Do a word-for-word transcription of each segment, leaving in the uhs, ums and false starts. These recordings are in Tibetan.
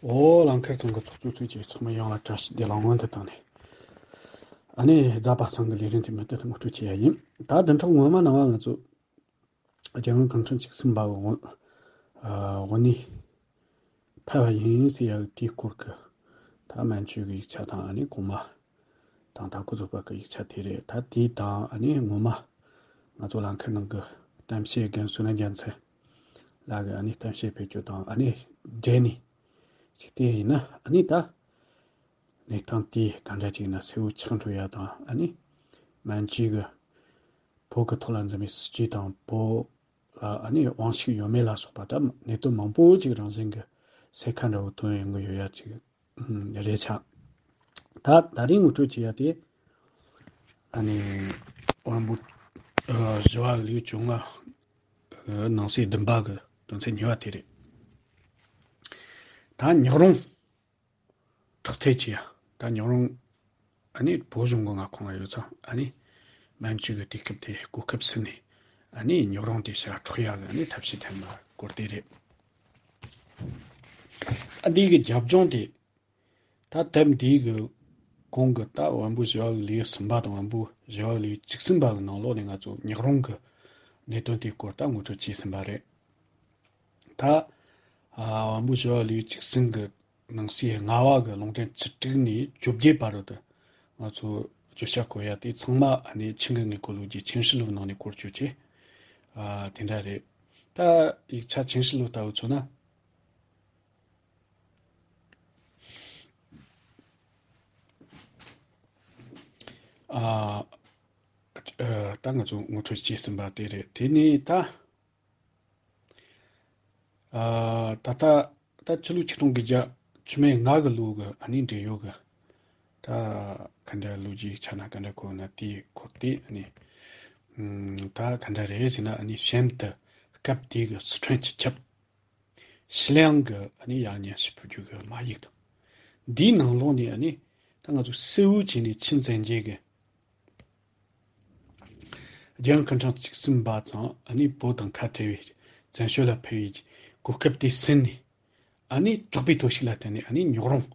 ཨོ་ལང་ཁེར་ཚང་གི་ཚོགས་གཙོ་ཚོས་ཀྱི་ཚོགས་མི་ཡོངས་ལ་བཀྲ་ཤིས་བདེ་ལེགས་སྔོན་དུ་བཏང་ནས། ཨ་ནི་རྫ་པ་ཚང་གི་ལས་རིམ་དེ་མུ་མཐུད་དུ་ངོ་སྤྲོད་བྱེད་ཡ་ཡིན། ད་བདུན་ཕྲག་སྔོན་མ་ནང་ང་ང་ཚོ་རྒྱལ་ཡོངས་གུང་ཁྲན་བཅུ་གསུམ་པ་གི་དབུ་ཨ་དབུ་བརྙེས་ཕེབས་པ་ཡིན་ཟེར་ཡ་དེའི་སྐོར་གྱི་ད་སྨན་བཅོས་ཀྱི་ཡིག་ཆ་དང་ཨ་ནི་གོང་མ་དང་དྭགས་པོ་བཟོ་པ་གི་ཡིག་ཆ་དེ་རེད། ད་དེ་དང་ཨ་ནི་ངོ་མ་ང་ཚོ་ལང་ཁེར་ནང་གི་གཏམ་བཤད་རྒན་བསོད་ནམས་རྒྱལ་མཚན་ལགས་ཀྱི་ཨ་ནི་གཏམ་བཤད་ཕེབས་རྒྱུ་དང་ཨ་ནི་འབྲེལ་ནས་ཅིག་བལྟས་ཡིན་ན། ཨ་ནི་ད་གནས་སྟངས་དེ་ག་འདྲ་ཅིག་ཡིན་ན་གསལ་བོ་ཆགས་འགྲོ་ཡ་དང་ཨ་ནི་སྨན་བཅོས་ཀྱི་བོད་ཀྱི་ཐོག་ལ་འཛིན་པའི་སྲིད་ཇུས་དང་བོད་ལ་ཨ་ནི་དབང་ཤུགས་ཡོད་མེད་ལ་སོགས་པ་ད་གནད་དོན་མང་པོ་ཅིག་རང་བཞིན་གྱི་གསལ་ཁ་འདྲ་བོ་ཐོན་ཡོང་གི་ཡོད་ཡ་ཅིག་རེད་ཤག་ད་ད་རིང་ངོ་སྤྲོད་བྱེད་ཡ་དེ་ཨ་ནི་དབང་པོ་ཨ་ཞི་བ་ལྷས་བཅོ་ལྔ་ནང་གསེས་བདུན་པ་གི་དོན་ཚན་གཉིས་པ་དེ་རེད། ད་ཉག་རོང་འཕྲོག་ཐེ་ཆེ་ཡ། ད་ཉག་རོང་ཨ་ནི་བོད་གཞུང་གི་མངའ་ཁོངས་ལ་ཡོད་ཙང་ཨ་ནི་སྨན་བཅོས་ཀྱི་དུས་སྐབས་དེ་གོ་སྐབས་ཟིན་ནས་ཨ་ནི་ཉག་རོང་དེ་ཕྱིར་འཕྲོག་ཡག་གི་ཨ་ནི་ཐབས་ཤེས་འཐེན་པ་སྐོར་དེ་རེད། ཨ་འདི་གི་རྒྱབ་ལྗོངས་དེ་ད་དེབ་འདི་གི་གོང་གི་ད་དབང་པོ་ཞི་བ་གི་ལེའུ་གསུམ་པ་དང་དབང་པོ་ཞི་བ་གི་ལེའུ་བཅུ་གསུམ་པ་གི་ནང་ལོགས་ནས་ང་ཚོ་ཉག་རོང་གི་གནད་དོན་དེ་སྐོར་ད་ངོ་སྤྲོད་བྱས་ཟིན་པ་རེད། ད་ཨ་དབང་པོ་ཞི་བ་ལེའུ་བཅུ་གསུམ་གི་ནང་གསེས་ལྔ་པ་གི་ལུང་འདྲེན་བཅུ་དྲུག་ནས་བཅོ་བརྒྱད་བར་དུ་ང་ཚོ་བརྗོད་བྱ་བཀོད་ཡ་དེ་ཚང་མ་ཨ་ནི་ཆིང་གི་དངོས་པོ་ལོ་རྒྱུས་ཆིང་ཧྲི་ལུའུ་ནང་ནས་བཀོལ་སྤྱོད་བྱས། ཨ་དེ་འདྲ་རེད། ད་ཡིག་ཆ་ཆིང་ཧྲི་ལུའུ་ལྟ་བུ་མཚོན་ན། ཨ་ཨ་ད་ང་ཚོ་ངོ་སྤྲོད་བྱས་ཟིན་པ་དེ་རེད། དེ་ནས་ད་ཨ་ད་ལྟ་ད་ཕྱི་ལོ་ཆིག་སྟོང་དགུ་བརྒྱ་བཅུ་མེད་ལྔ་གི་ལོ་གི་ཨ་ནི་འབྲེལ་ཡོད་གི་ད་ག་འདྲ་ལོ་རྒྱུས་ཆ་ན་ག་འདྲ་གོ་ན་དེའི་སྐོར་དེ་ཨ་ནི་ཨམ་ད་ག་འདྲ་རེད་ཟེར་ན། ཨ་ནི་གཤམ་དུ་སྐབས་དེ་གི་སི་ཁྲོན་སྤྱི་ཁྱབ་ཞི་ལིང་གི་ཨ་ནི་ཡང་སྙན་ཞུ་ཕུལ་རྒྱུ་གི་མ་ཡིག་དང་། འདིའི་ནང་ལོགས་ནས་ཨ་ནི་ད་ང་ཚོ་གསལ་བོ་བྱས་ནས་ཆིན་བཙན་རྒྱལ་གི་རྒྱལ་ཡོངས་གུང་ཁྲན་བཅུ་གསུམ་པ་ཚང་ཨ་ནི་བོད་དང་ཁ་བྲལ་བའི་བཙན་བྱོལ་ལ་ཕེབས་པའི་གོ་སྐབས་དེ་ཟིན་ནས་ཨ་ནི་དྲག་པོའི་གཏོར་བཤིག་ལ་བརྟེན་ནས་ཨ་ནི་ཉག་རོང་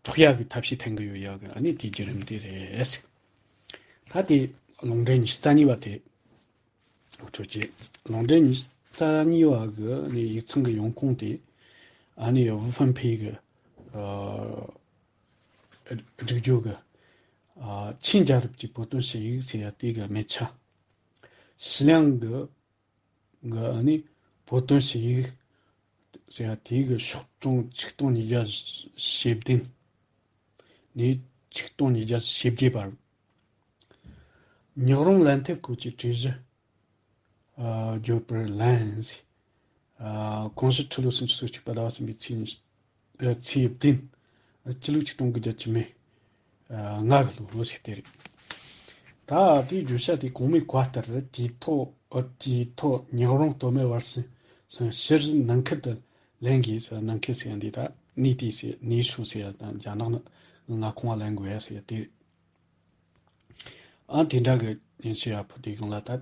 འཕྲོག་ཡག་གི་ཐབས་ཤེས་འཐེན་གི་ཡོད་ཡག་གི་ཨ་ནི་དེའི་བརྒྱུད་རིམ་དེ་རེད། ད་དེ་ལུང་འདྲེན་ཉི་ཤུ་རྩ་གཉིས་པ་དེ། འཕྲོད་ཀྱི་ལུང་འདྲེན་ཉི་ཤུ་རྩ་གཉིས་པ་གི་ནི་ཡིག་ཚང་གི་ཡོང་ཁུངས་དེ་ཨ་ནི་ཝུ་ཧྥན་ཕེ་གི་ཨ་སྒྲིག་རྒྱུ་གི་ཨ་ཆིན་རྒྱལ་རབས་ཀྱི་བོད་དོན་ཞུ་ཡིག་ཟེར་ཡ་དེ་གི་མི་ཆ། ཞི་ལིང་གི་གི་ཨ་ནི་བོད་དོན་ཞུ་ཡིག་ཟེར་ཡ་དེ་གི་ཤོག་གྲངས་ཆིག་སྟོང་ཉིས་བརྒྱ་ཞེ་བདུན་ནས་ཆིག་སྟོང་ཉིས་བརྒྱ་ཞེ་བརྒྱད་བར། ཉག་རོང་ལན་ཐེབས་སྐོར་གྱི་གྲོས་གཞི་ཨ་བརྗོད་པར་ལན་ཟེར། ཨ་གོང་ཞུ་ཁྲི་ལོ་སུམ་ཅུ་སོ་གཅིག་པ་ཟླ་བ་གསུམ་པའི་ཚེས་ཉི་ཤུ་ཨ་ཚེས་བདུན། ཨ་སྤྱི་ལོ་ཆིག་སྟོང་དགུ་བརྒྱ་བཅུ་མེད་ཨ་ལྔ་གི་ལོ་ལོ་ཟེར་དེ་རེད། ད་དེའི་བརྗོད་བྱ་དེ་གོང་མའི་བཀའ་ལྟར་དུས་ཐོག་ཨ་དུས་ཐོག་ཉག་རོང་སྟོད་སྨད་བར་གསུམ་གསུམ་ཕྱིར་ནང་ཁུལ་དུ་ལེན་དགོས་ཟེར། ནང་ཁུལ་ཟེར་ཡ་འདི་ད་གནས་དེ་ཟེར་གནས་ཤོག་ཟེར་ཡ་དང་རྒྱ་ནག་ནི་མངའ་ཁོངས་ལ་ལེན་དགོས་ཡ་ཟེར་ཡ་དེ། ཨ་དེ་འདྲ་གི་སྙན་ཞུ་ཡག་པོ་དེ་གང་ལ་ད།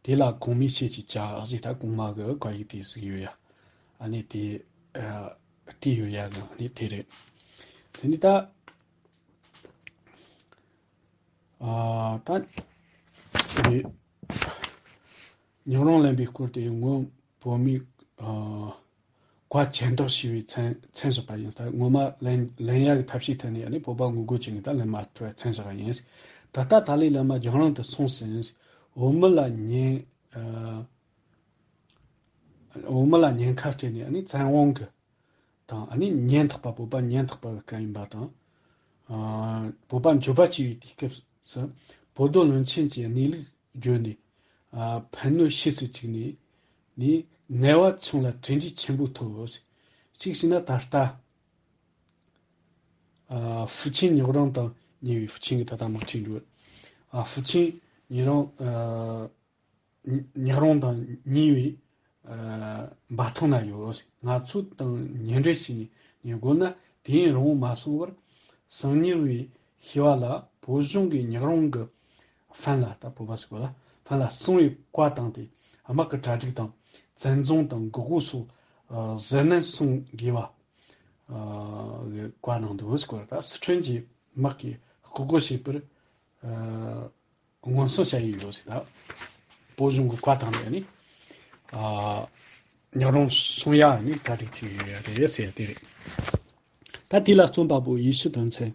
དེ་ལ་གོང་མའི་ཞལ་གྱིས་བཅགས་ཟེར། ད་གོང་མ་གི་བཀའ་ཡིག་དེ་ཟིག་ཡོད་ཡ། ཨ་ནི་དེ་ཨ་དེ་ཡོད་ཡ་གི་ཨ་ནི་དེ་རེད། དེ་ནི་ད་ཨ་ད་དེ་ཉག་རོང་ལེན་པའི་སྐོར་དེ་སྔོན་བོད་མིའི་ཨ་བཀའ་ཇེ་མཐོར་ཞུ་བའི་མཚན་མཚན་བཞག་པ་ཡིན། ད་སྔོན་མ་ལེན་ལེན་ཡག་གི་ཐབས་ཤེས་ཐད་ནས་ཨ་ནི་བོད་པ་ངོ་རྒོལ་བྱས་ནས་ད་ལེན་མ་ཐུབ་པའི་མཚན་བཞག་པ་ཡིན། ད་ལྟ་ཏཱ་ལའི་བླ་མ་རྒྱང་རིང་དུ་སོང་ཟིན། འོག་མིན་ལ་ཉན་ཨ་འོག་མིན་ལ་ཉེན་ཁ་སྤྲད་ནས་ཨ་ནི་བཙན་དབང་གི་དང་ཨ་ནི་ཉེན་རྟོག་པ་བོད་པ་ཉེན་རྟོག་པ་གི་སྐབས་ཡིན་པ་དང་། ཨ་བོད་པ་འགྱོད་པ་སྐྱེ་བའི་དུས་སྐབས་སུ་བོད་རྡོ་བློན་ཆེན་གྱི་གནས་ལུགས་བརྗོད་ནས། ཨ་ཕན་གནོད་ཤེས་སུ་བཅུག་ནས་ནས་ངལ་བ་ཆང་ལ་གྲ་སྒྲིག་ཆེན་པོ་ཐོབ། གཅིག་བྱས་ན་ད་ལྟ་ཨ་ཧྥུ་ཆིན་ཉག་རོང་དང་ཉེ་བའི་ཧྥུ་ཆིན་གྱི་ད་ལྟ་དམག་འཁྲུག་འགྲོ། ཨ་ཧྥུ་ཆིན་ཉག་རོང་ཨ་ཉག་རོང་དང་ཉེ་བའི་ཨ་འབའ་ཐང་ན་ཡོད། ང་ཚོ་དང་ཉེ་འབྲེལ་བྱས་ནས་ཉན་དགོས་ན་དུས་ཡུན་རིང་བོ་མ་སོང་བར་སང་ཉིན་བའི་ཤི་བ་ལ་བོད་གཞུང་གིས་ཉག་རོང་གི་ཧྥན་ལ་ད་བོད་པ་ཟེར་གོ་ལ་ཧྥན་ལ་སོང་བའི་བཀའ་བཏང་སྟེ་དམག་གི་གྲ་སྒྲིག་དང་བཙན་རྫོང་དང་འགོག་སྒོ་སོགས་ཨ་གཟབ་ནན་སྲུང་དགོས་པ། ཨ་གི་བཀའ་གནང་འདུག་ཟེར་གོ་ར། ད་སི་ཁྲོན་གྱི་དམག་གིས་ལྐོག་གོ་བྱས་པར་ཨ་མངོན་སུམ་བྱ་ཡི་ཡོད་ཟེར། ད་བོད་གཞུང་གི་བཀའ་བཏང་ནས་ནི་ཨ་ཉག་རོང་སྲུང་ཡ་ནི་གྲ་སྒྲིག་བྱས་ཡོད་ཡ་རེད་ཟེར་ཡ་དེ་རེད། ད་དེ་ལ་རྩོམ་པ་པོ་ཡེ་ཤུ་དོན་ཚན་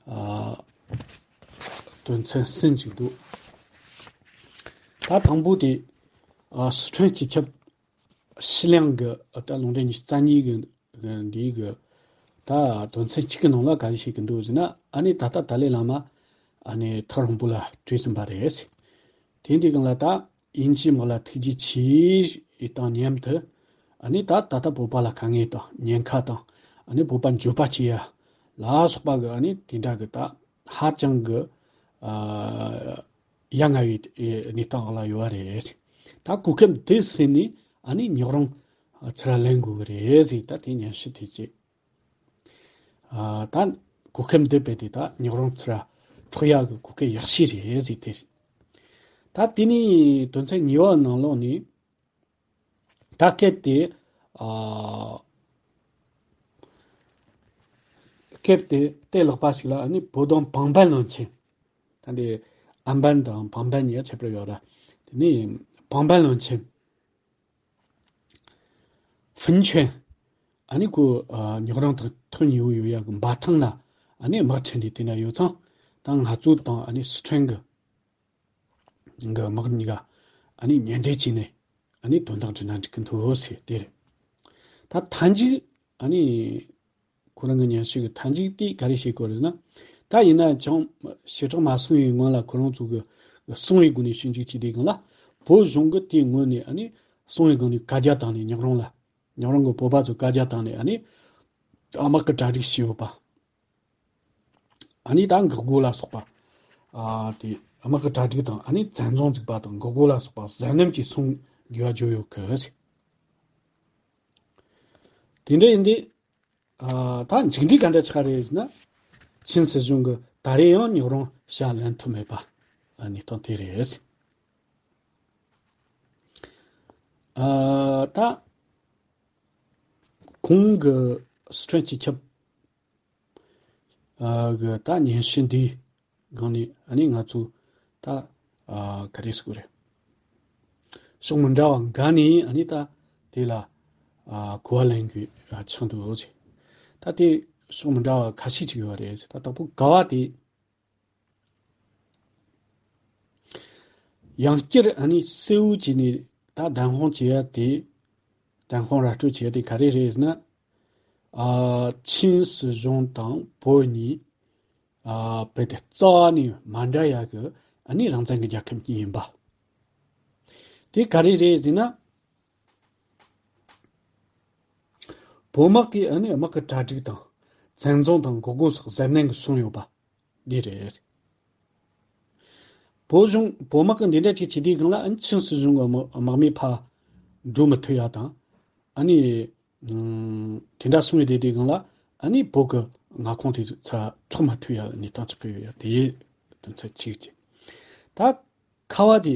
ཨ་དོན་ཚན་གསུམ་ཅིག་འདུག་ད་དང་པོ་དེ་ཨ་སི་ཁྲོན་སྤྱི་ཁྱབ་ཕྱི་གླིང་གི་ཨ་ད་ལུང་འདྲེན་ཉི་ཤུ་རྩ་གཉིས་གི་གི་འདིའི་གི་ད་དོན་ཚན་གཅིག་གི་ནང་ལ་ག་རེ་བཤད་ཀྱི་འདུག་ཟེར་ན། ཨ་ནི་ད་ལྟ་ཏཱ་ལའི་བླ་མ་ཨ་ནི་ཐག་རིང་པོ་ལ་བྲོས་ཟིན་པ་རེད། དེ་འདི་གང་ལ་ད་དབྱིན་ཇིའི་དམག་ལ་ཐུགས་རྗེ་ཆེ་ཡི་དང་མཉམ་དུ། ཨ་ནི་ད་ད་ལྟ་བོད་པ་ལ་དཀའ་ངལ་དང་ཉེན་ཁ་དང་། ཨ་ནི་བོད་པ་འགྱོད་པ་བྱེད་ཡ་ལ་སོགས་པ་གི་ཨ་ནི་དེ་འདྲ་གི་ད་ཧ་ཅང་གི་ཨ་ཡ་ང་བའི་གནས་སྟངས་ལ་ཡོད་རེད། ད་གོ་སྐབས་འདི་ཟིན་ནས་ཨ་ནི་ཉག་རོང་ཚུར་ལེན་དགོས་གི་རེད་ཟེར། ད་དེ་ཉན་ཤི་དེ་ཅི། ཨ་ད་གོ་སྐབས་འདི་བས་ཏེ་ད་ཉག་རོང་ཚུར་འཕྲོག་ཡག་གི་གོ་སྐབས་ཡག་ཤོས་རེད་ཟེར་དེ་རེད། ད་དེ་ནས་དོན་ཚན་གཉིས་པ་ནང་ལོགས་ནས། ད་སྐབས་དེ་ཨ་སྐབས་དེ་ལྟས་ལེགས་པ་ཞིག་ལ་ཨ་ནི་བོད་དོན་བང་བན་བློན་ཆེན། ད་འདི་ཨམ་བན་དང་བང་བན་གཉིས་ཁྱད་པར་ཡོད་ར། དེ་ནས་བང་བན་བློན་ཆེན་ཧྥུན་ཆོན། ཨ་ནི་ཁོ་ཨ་ཉག་རོང་དང་ཐག་ཉེ་བོ་ཡོད་ཡག་གི་འབའ་ཐང་ན་ཨ་ནི་དམག་ཁྲིད་ནས་དེ་ན་ཡོད་ཙང་། ད་ང་ཚོ་དང་ཨ་ནི་སི་ཁྲོན་གི་གི་དམག་གཉིས་ཀ་ཨ་ནི་མཉམ་འབྲེལ་བྱས་ནས་ཨ་ནི་དོན་དག་འདྲི་ན་འགྲིག་གི་འདུག་ཟེར་དེ་རེད། ད་མཐའ་མཇུག་ཨ་ནི་ཁོ་རང་གི་ཉན་ཤེས་ཀྱི་མཐའ་མཇུག་དེ་ག་རེ་བྱེད་དགོས་རེད་ན། ད་ཡིན་ན་ཅང་ཞེ་དྲག་མ་སོང་བའི་སྔོན་ལ་ཁོ་རང་ཚོ་གི་གསང་བའི་སྒོ་ནས་ཞིབ་འཇུག་བྱས་དུས་སྒང་ལ། བོད་གཞུང་གི་དེའི་ངོས་ནས་ཨ་ནི་གསང་བའི་སྒོ་ནས་བཀའ་རྒྱ་བཏང་ནས་ཉག་རོང་ལ། ཉག་རོང་གི་བོད་པ་ཚོ་བཀའ་རྒྱ་བཏང་ནས་ཨ་ནི་དམག་གི་གྲ་སྒྲིག་བྱས་ཡོད་པ། ཨ་ནི་ད་འགག་སྒོ་ལ་སོགས་པ། ཨ་དེ་དམག་གི་གྲ་སྒྲིག་དང་ཨ་ནི་བཙན་རྫོང་འཛུགས་པ་དང་འགག་སྒོ་ལ་སོགས་པ་གཟབ་ནན་གྱིས་སྲུང་དགོས་པ་བརྗོད་ཡོད་གི། དེ་འདྲ་ཡིན་དུས་ཨ་ད་མཇུག་འབྲས་ག་འདྲ་ཆགས་རེད་ཟེར་ན། ཆིན་སྲིད་གཞུང་གིས་ད་རེས་ཡང་ཉག་རོང་ཕྱིར་ལེན་ཐུབ་མེད་པ་གནས་སྟངས་དེ་རེད། ཨ་ད་གོང་གི་སི་ཁྲོན་སྤྱི་ཁྱབ་ཨ་གི་ད་སྙན་ཞུ་འདིའི་སྒང་ནས་ཨ་ནི་ང་ཚོ་ད་ཨ་ག་རེ་ཟེར་དགོས་རེད། ཕྱོགས་མི་འདྲ་བ་འགའ་ནས་ཨ་ནི་ད་དེ་ལ་ཨ་གོ་བ་ལེན་དགོས་ཨ་ཆགས་འདུག་ཟེར། ད་དེ་ཕྱོགས་མི་འདྲ་བ་ཁ་ཤས་ཅིག་ཡོད་རེད་ཟེར། ད་དང་པོ་ག་བ་དེ། ཡང་བསྐྱར་ཨ་ནི་གསལ་བོ་བྱས་ནས་ད་བདེན་དཔང་བྱེད་ཡ་དེ། བདེན་དཔང་ར་སྤྲོད་བྱེད་ཡ་དེ་ག་རེ་རེད་ཟེར་ན། ཨ་ཆིན་སྲིད་གཞུང་དང་བོད་གཉིས་ཨ་རྦད་དེ་རྩ་བ་ནས་མ་འདྲ་ཡ་གི་ཨ་ནི་རང་བཙན་གྱི་རྒྱལ་ཁབ་གཉིས་ཡིན་པ། དེ་ག་རེ་རེད་ཟེར་ན། བོད་དམག་གིས་ཨ་ནི་དམག་གི་གྲ་སྒྲིག་དང་བཙན་རྫོང་དང་འགོག་སྒོ་སོགས་གཟབ་ནན་གྱིས་སྲུང་ཡོད་པ་འདི་རེད། བོད་གཞུང་བོད་དམག་གིས་འདི་འདྲ་ཅིག་བྱེད་དུས་སྒང་ལ་ཨ་ནི་ཆིན་སྲིད་གཞུང་གི་དམག་དམག་མི་ཕར་འགྲོ་མི་ཐུབ་ཡ་དང་། ཨ་ནི་ཨ་དེ་འདྲ་སོང་བའི་དེ་དུས་སྒང་ལ་ཨ་ནི་བོད་ཀྱི་མངའ་ཁོངས་དེ་ཚུར་འཕྲོག་མ་ཐུབ་ཡ་གནས་སྟངས་ཅིག་གི་ཡོད་ཡ་དེ་དོན་ཚན་གཅིག་བྱས། ད་ཁ་བ་དེ།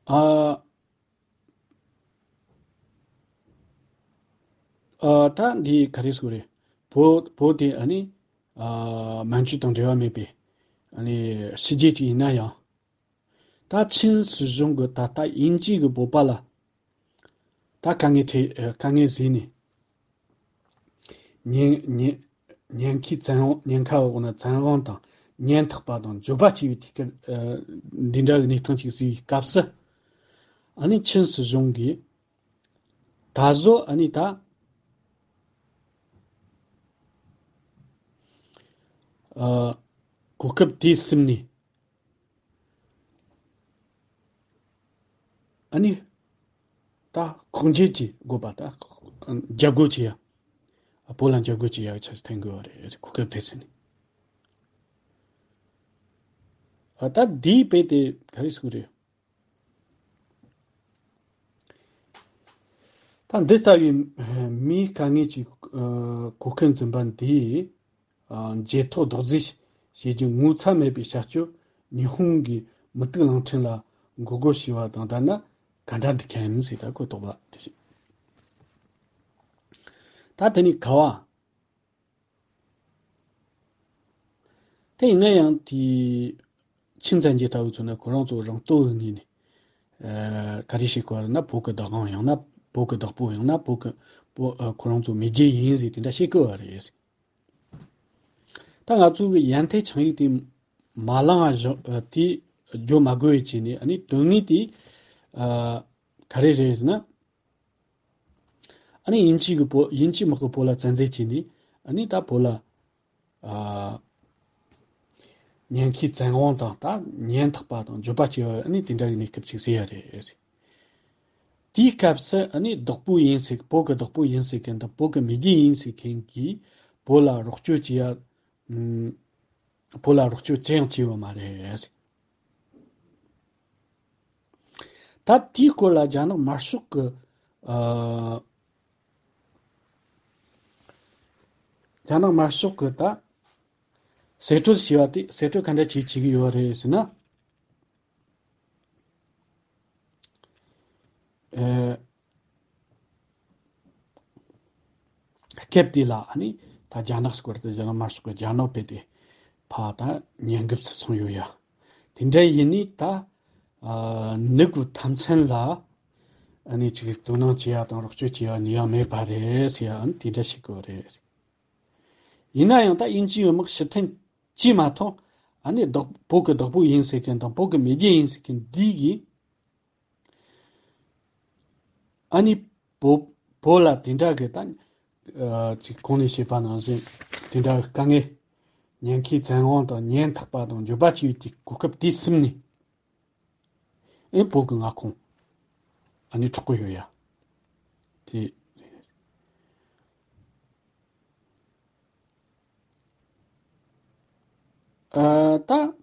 ཨ། ཨ་ད་འདི་ག་རེ་ཟེར་དགོས་རེད། བོད་བོད་དེ་ཨ་ནི་ཨ་མན་ཇུ་དང་འབྲེལ་བ་མེད་པའི་ཨ་ནི་ཕྱི་རྒྱལ་ཅིག་ཡིན་ན་ཡང་། ད་ཆིན་སྲིད་གཞུང་གིས་ད་ལྟ་དབྱིན་ཇི་གི་བོད་པ་ལ་ད་དཀའ་ངལ་འཕྲད་ཨ་དཀའ་ངལ་བཟོས་ནས། ཉེན་ཉེན་ཉེན་ཁའི་བཙན་དབང་ཉེན་ཁ་འོག་ན་བཙན་དབང་དང་ཉེན་ཐག་པ་དང་འགྱོད་པ་སྐྱེ་བའི་དུས་སྐབས་ཨ་འདི་འདྲ་གི་གནས་སྟངས་ཅིག་བཟོས་པའི་སྐབས་སུ། ཨ་ནི་ཆིན་སྲིད་གཞུང་གིས་ད་གཟོད་ཨ་ནི་ད་ཨ་གོ་སྐབས་དེ་ཟིན་ནས། ཨ་ནི། ད་ལྐོག་འགྱེད་ཀྱི་དགོས་པ་ད་རྒྱབ་རྒོལ་བྱེད་ཡ། བོད་ལ་རྒྱབ་རྒོལ་བྱེད་ཡ་ཆ་ཐན་དགོས་པ་རེད་གོ་སྐབས་དེ་ཟིན་ནས། ཨ་ད་འདིའི་དཔེ་དེ་ག་རེ་ཟེར་རེད། ད་འདི་ལྟ་བུའི་མིའི་དཀའ་ངལ་གྱི་གོ་སྐབས་འཛིན་པ་འདིས། འབྱེད་ཐོ་རྡོག་རྫིས་བྱེད་རྒྱུ་ངོ་ཚ་མེད་པའི་བྱ་སྤྱོད་ཉི་ཧོང་གི་མུ་སྟེགས་གླིང་ཕྲན་ལ་མགོ་སྒུར་བྱས་པ་དང་ལྡན་ན་ག་འདྲ་འདུག་གམ་ཟེར། ད་གོ་རྟོགས་པ་དེ་བྱས། ད་དེ་ནས་ཁ་བ། དེ་ཡིན་ན་ཡང་དེ་ཆིན་ཙན་གྱི་ལྟ་བུ་ཚོ་ནི་ཁོ་རང་ཚོ་རང་སྟོབས་ཀྱི་ངོས་ནས་ཨ་ག་རེ་བྱེད་དགོས་རེད་ན། བོད་ཀྱི་བདག་དབང་ཡང་ན་བོད་ཀྱི་བདག་པོ་ཡང་ན་བོད་ཀྱི་བོད་ཨ་ཁོ་རང་ཚོ་མེས་རྒྱལ་ཡིན་ཟེར་དེ་འདྲ་བཤད་ཀྱི་ཡོད་རེད། ད་ང་ཚོ་གི་ཡན་ཐའི་ཆིངས་ཡིག་དེ་མ་བླངས་བཞག་ཨ་དེ་བརྗོད་མ་དགོས་པའི་ཆེད་ནས། ཨ་ནི་དོན་དངོས་དེ་ཨ་ག་རེ་རེད་ཟེར་ན། ཨ་ནི་དབྱིན་ཇི་གི་བོད་དབྱིན་ཇི་དམག་གིས་བོད་ལ་བཙན་འཛུལ་བྱས་ནས། ཨ་ནི་ད་བོད་ལ་ཨ་ཉེན་ཁའི་བཙན་དབང་དང་། ད་ཉེན་ཐག་པ་དང་འགྱོད་པ་སྐྱེ་བ། ཨ་ནི་དེ་འདྲ་གི་གནས་སྐབས་ཅིག་བཟོས་ཡ་རེད། དེའི་སྐབས་སུ་ཨ་ནི་བདག་པོ་ཡིན་ཟེར། བོད་ཀྱི་བདག་པོ་ཡིན་ཟེར་མཁན་དང་བོད་ཀྱི་མེས་རྒྱལ་ཡིན་ཟེར་མཁན་གྱིས་བོད་ལ་རོགས་སྐྱོར་བྱེད་ཡ། ཨུམ། བོད་ལ་རོགས་སྐྱོར་ཅི་ཡང་བྱས་ཡོད་མ་རེད། ད་དེའི་སྐོར་ལ་རྒྱ་ནག་དམར་ཤོག་གི་ཨ་རྒྱ་ནག་དམར་ཤོག་གི་ད་གསེད་བཀྲོལ་བྱས་པ་དེ། གསེད་བཀྲོལ་ག་འདྲ་བྱས་བྱེད་ཀྱི་ཡོད་རེད་ཟེར་ན། ཨེ། སྐབས་དེ་ལ་ཨ་ནི་ད་རྒྱ་ནག་སྐོར་དུ་རྒྱ་ནག་དམར་ཤོག་གི་རྒྱ་ནག་པས་དེ་ཕར་ད་ཉེན་འགོག་སུ་སོང་ཡོད་ཡ། དེ་འདྲ་ཡིན་ནི་ད་ཨ་ནུབ་ཀྱི་མཐའ་མཚམས་ལ་ཨ་ནི་ཅིག་དོ་སྣང་བྱེད་ཡ་དང་རོགས་སྐྱོར་བྱེད་ཡ་ནི་ཡང་མེད་པ་རེད་ཟེར་ཡ། ཨ་ནི་དེ་འདྲ་ཞིག་གི་རེད། ཡིན་ན་ཡང་ད་དབྱིན་ཇིའི་དམག་ཕྱིར་འཐེན་བྱས་མ་ཐག་ཨ་ནི་བདག་བོད་ཀྱི་བདག་པོ་ཡིན་ཟེར་མཁན་དང་བོད་ཀྱི་མེས་རྒྱལ་ཡིན་ཟེར་མཁན་འདི་གིས། ཨ་ནི་བོད་བོད་ལ་དེ་འདྲ་གི་ད་ཨ་ཅིག་གོང་ནས་བཤད་པ་ནང་བཞིན་དེ་འདྲ་གི་དཀའ་ངལ། ཉེན་ཁའི་བཙན་དབང་དང་ཉེན་ཐག་པ་དང་འགྱོད་པ་སྐྱེ་བའི་དུས་གོ་སྐབས་དེ་ཟིན་ནས། ཨེ་བོད་ཀྱི་མངའ་ཁོངས་ཨ་ནི་འཕྲོག་གི་ཡོད་ཡ། དེ་ཨ་ད།